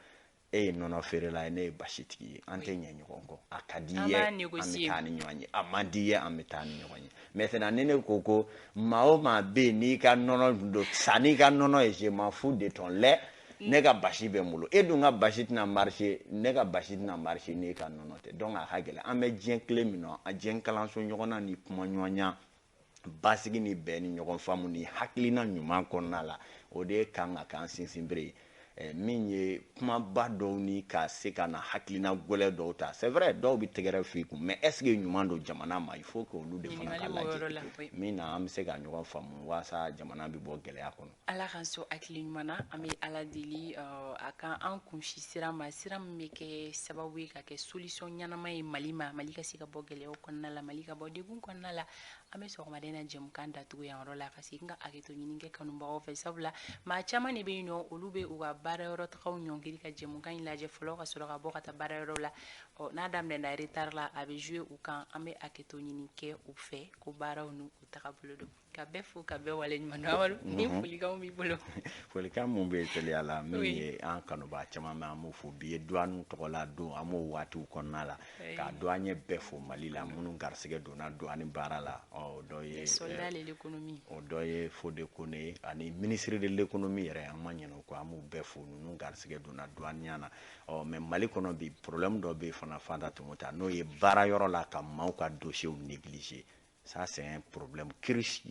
e ye nɔnɔ feerela ye, ne ye basitigi ye, an tɛ ɲɛ ɲɔgɔn kɔ. A ka di i ye, an bɛ taa ni ɲɔgɔn ye, a man di i ye, an bɛ taa ni ɲɔgɔn ye. Maintenant, ni ne ko maa o maa bɛ yen n'i ka nɔnɔ don, san n'i ka nɔnɔ ye, je m'en fous de ton lait, ne ka basi bɛ n bolo, e dun ka basi tɛna marcher, ne ka basi tɛna marcher n'e ka nɔnɔ tɛ. Donc a ka gɛlɛn. An bɛ diɲɛ tile min na, a diɲɛ kalanso ɲɔgɔnna ni kumaɲɔgɔnya, basigi ni bɛn ni ɲɔgɔn faamu ni hakilina ɲuman kɔnɔna la, o de kan ka k'an sinsinbere ye. Min ye kumaba dɔw ni ka se ka na hakilina gɛlɛn dɔw ta, c'est vrai, dɔw bɛ tɛgɛrɛ f'i kun, mais est ce que ɲuman don jamana ma? Il faut que olu de fana ka lajɛ min na an bɛ se ka ɲɔgɔn faamu walasa jamana bɛ bɔ gɛlɛya kɔnɔ. Ala k'an sɔn hakili ɲuman na. An bɛ Ala deli a ka an kunsi sira ma, sira min bɛ kɛ sababu ye ka kɛ solution ɲɛnama ye Mali ma, Mali ka se ka bɔ gɛlɛyaw kɔnɔna la, Mali ka bɔ degun kɔnɔna la. An bɛ sɔgɔmada in na jɛmukan datugu yan yɔrɔ la, ka segin ka hakɛto ɲini kɛ kanubagaw fɛ, sabula maa caman de bɛ yen nɔ, olu bɛ u ka baarayɔrɔ tagaw ɲɔngiri ka jɛmukan in lajɛ fɔlɔ ka sɔrɔ ka bɔ ka taa baarayɔrɔ la. Ɔ n'a daminɛna retard la, a bɛ jouer u kan. An bɛ hakɛto ɲini kɛ u fɛ ko baaraw n'u tagabolo don. Ka bɛɛ fo, ka bɛɛ waleɲuman dɔn. Amadu, ni folikanw b'i bolo. Folikan mun bɛ teliya la, min ye an kanubaa caman bɛ, an b'o fo. Bi ye douane tɔgɔla don, an b'o waatiw kɔnɔna la ka douanier bɛɛ fo Mali la, minnu garisɛgɛ donna douane baara la. Ɔ dɔ ye o dɔ ye Fode Kone ani ministre de l'économie yɛrɛ, an ma ɲinɛ o kɔ, an b'u bɛɛ fo, ninnu garisɛgɛ donna douaniya na. Ɔ mais Mali kɔnɔ bi, problème dɔ bɛ yen fana, Fanta Tɔmɔta, n'o ye baara yɔrɔ la ka maaw ka dossiers négliger. Ça, c'est un problème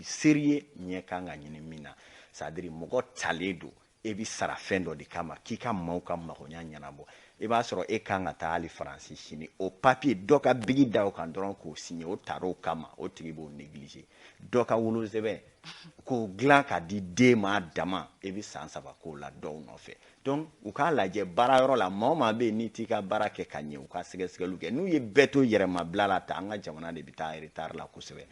sérieux, ɲɛ kan ka ɲini min na. C'est à dire mɔgɔ talen don, e bɛ sara fɛn dɔ de kama k'i ka maaw ka magoɲa ɲɛnabɔ. I b'a sɔrɔ e kan ka taa hali Faransi sini, o papier dɔ ka bigi da o kan dɔrɔn k'o signer, o tar'o kama, o tigi b'o négliger. Dɔ ka wolosɛbɛn k'o dilan ka di den ma dama, e bɛ san 3 k'o la dɔw nɔfɛ. Donc u k'a lajɛ baarayɔrɔ la, maa o maa bɛ yen n'i t'i ka baara kɛ ka ɲɛ, u ka sɛgɛsɛgɛliw kɛ. N'u ye bɛɛ to yɛrɛmabila la ta, an ka jamana de bɛ taa retard la kosɛbɛ.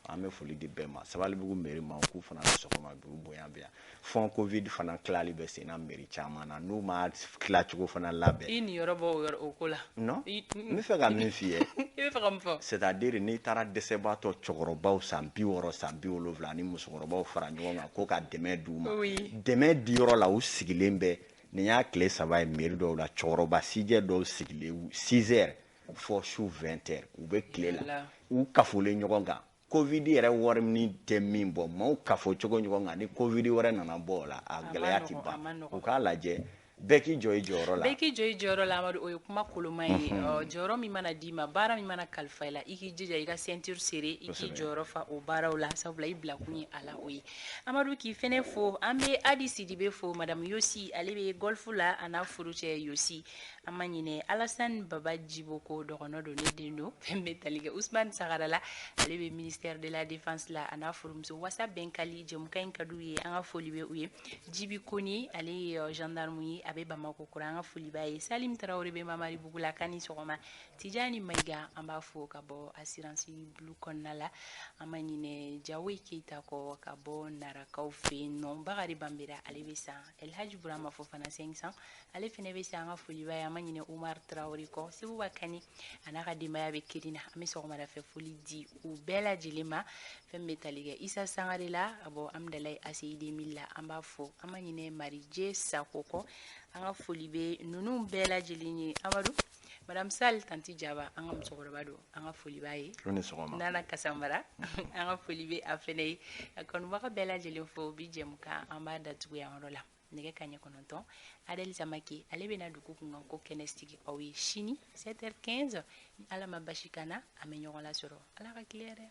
An bɛ foli di bɛɛ ma. Sabalibugu mairie ma, k'u fana bɛ sɔgɔma bi, u bonya bɛ yan. Fonds Covid fana tilali bɛ sen na mairie caman na, n'u ma tilacogo fana labɛn. I niyɔrɔ bɔ o yɔrɔ o ko la. Non, n bɛ fɛ ka min f'i ye. I bɛ fɛ ka mun fɔ? C'est à dire n'i taara dɛsɛbaatɔ cɛkɔrɔbaw san 60, san 70 ani musokɔrɔbaw fara ɲɔgɔn kan ko ka dɛmɛ d'u ma. Dɛmɛ diyɔrɔ la, u sigilen bɛ. Nin y'a tile 3 ye mairie dɔw la, cɛkɔrɔba sijɛ dɔw sigilen 6 heures fɔ su 20 heures, u bɛ tile la, u kafolen ɲɔgɔn kan. Covid yɛrɛ wari min tɛ min bɔ, maaw kafo cogo ɲɔgɔn kan, ni Covid wɛrɛ nana bɔ o la, a gɛlɛya tɛ ban. U k'a lajɛ, bɛɛ k'i jɔ i jɔyɔrɔ la. Bɛɛ k'i jɔ i jɔyɔrɔ la, Amadu, o ye kuma koloma ye. Jɔyɔrɔ min mana d'i ma, baara min mana kalifa i la, i k'i jija i ka ceinture serrée, i k'i jɔyɔrɔ fa o baaraw la, sabula i bilakun ye a la o ye. Amadu, k'i fɛnɛ fo. An bɛ Adi Sidibe fo, madame Yosi, ale bɛ golf la, a n'a furucɛ Yosi. An ma ɲinɛ Alassane Baba Jibo ko, dɔgɔnɔ don, ne den don, fɛn bɛ tali kɛ Ousmane Sagara la, ale bɛ ministère de la défense la, a n'a furumuso Wasa Bɛnkali. Jɛmukan in ka d'u ye, an ka foli bɛ u ye. Jibi Kone, ale ye gendarme ye, a bɛ Bamakɔ kura, an ka foli b'a ye. Salim Tarawele bɛ Mamaribugu la, k'an ni sɔgɔma. Tijani Mayiga, an b'a fo ka bɔ assurance bulu kɔnɔna la. An ma ɲinɛ Jawe Keyita kɔ ka bɔ Narakaw fɛ yen nɔ. Bakari Banbera, ale bɛ san. Elhaji Burama Fofana 500, ale fɛnɛ bɛ san, an ka foli b'a ye. An ma ɲinɛ Umar Tarawele kɔ, Seguba Kani a n'a ka denbaya bɛ Kirina. An bɛ sɔgɔmada fɛ foli di u bɛɛ lajɛlen ma. Fɛn bɛ tali kɛ Isa Sangare la ka bɔ Amudalayi ACI 2000 la, an b'a fo. An ma ɲinɛ Marijɛ Sako kɔ, an ka foli bɛ ninnu bɛɛ lajɛlen ye. Amadu, madame Sall Tanti Jaba, an ka musokɔrɔba don, an ka foli b'a ye. Nana Kasamara, an ka foli bɛ a fɛnɛ ye. Ka kanubaga bɛɛ lajɛlen fo. Bi jɛmukan an b'a datugu yan yɔrɔ la. Nɛgɛ kanɲɛ 9, Adel Samake, ale bɛna dugu kunkan ko kɛnɛ sigi aw ye sini 7h15. Ni Ala ma basi kana, an bɛ ɲɔgɔn lasɔrɔ. Ala ka tile hɛrɛ.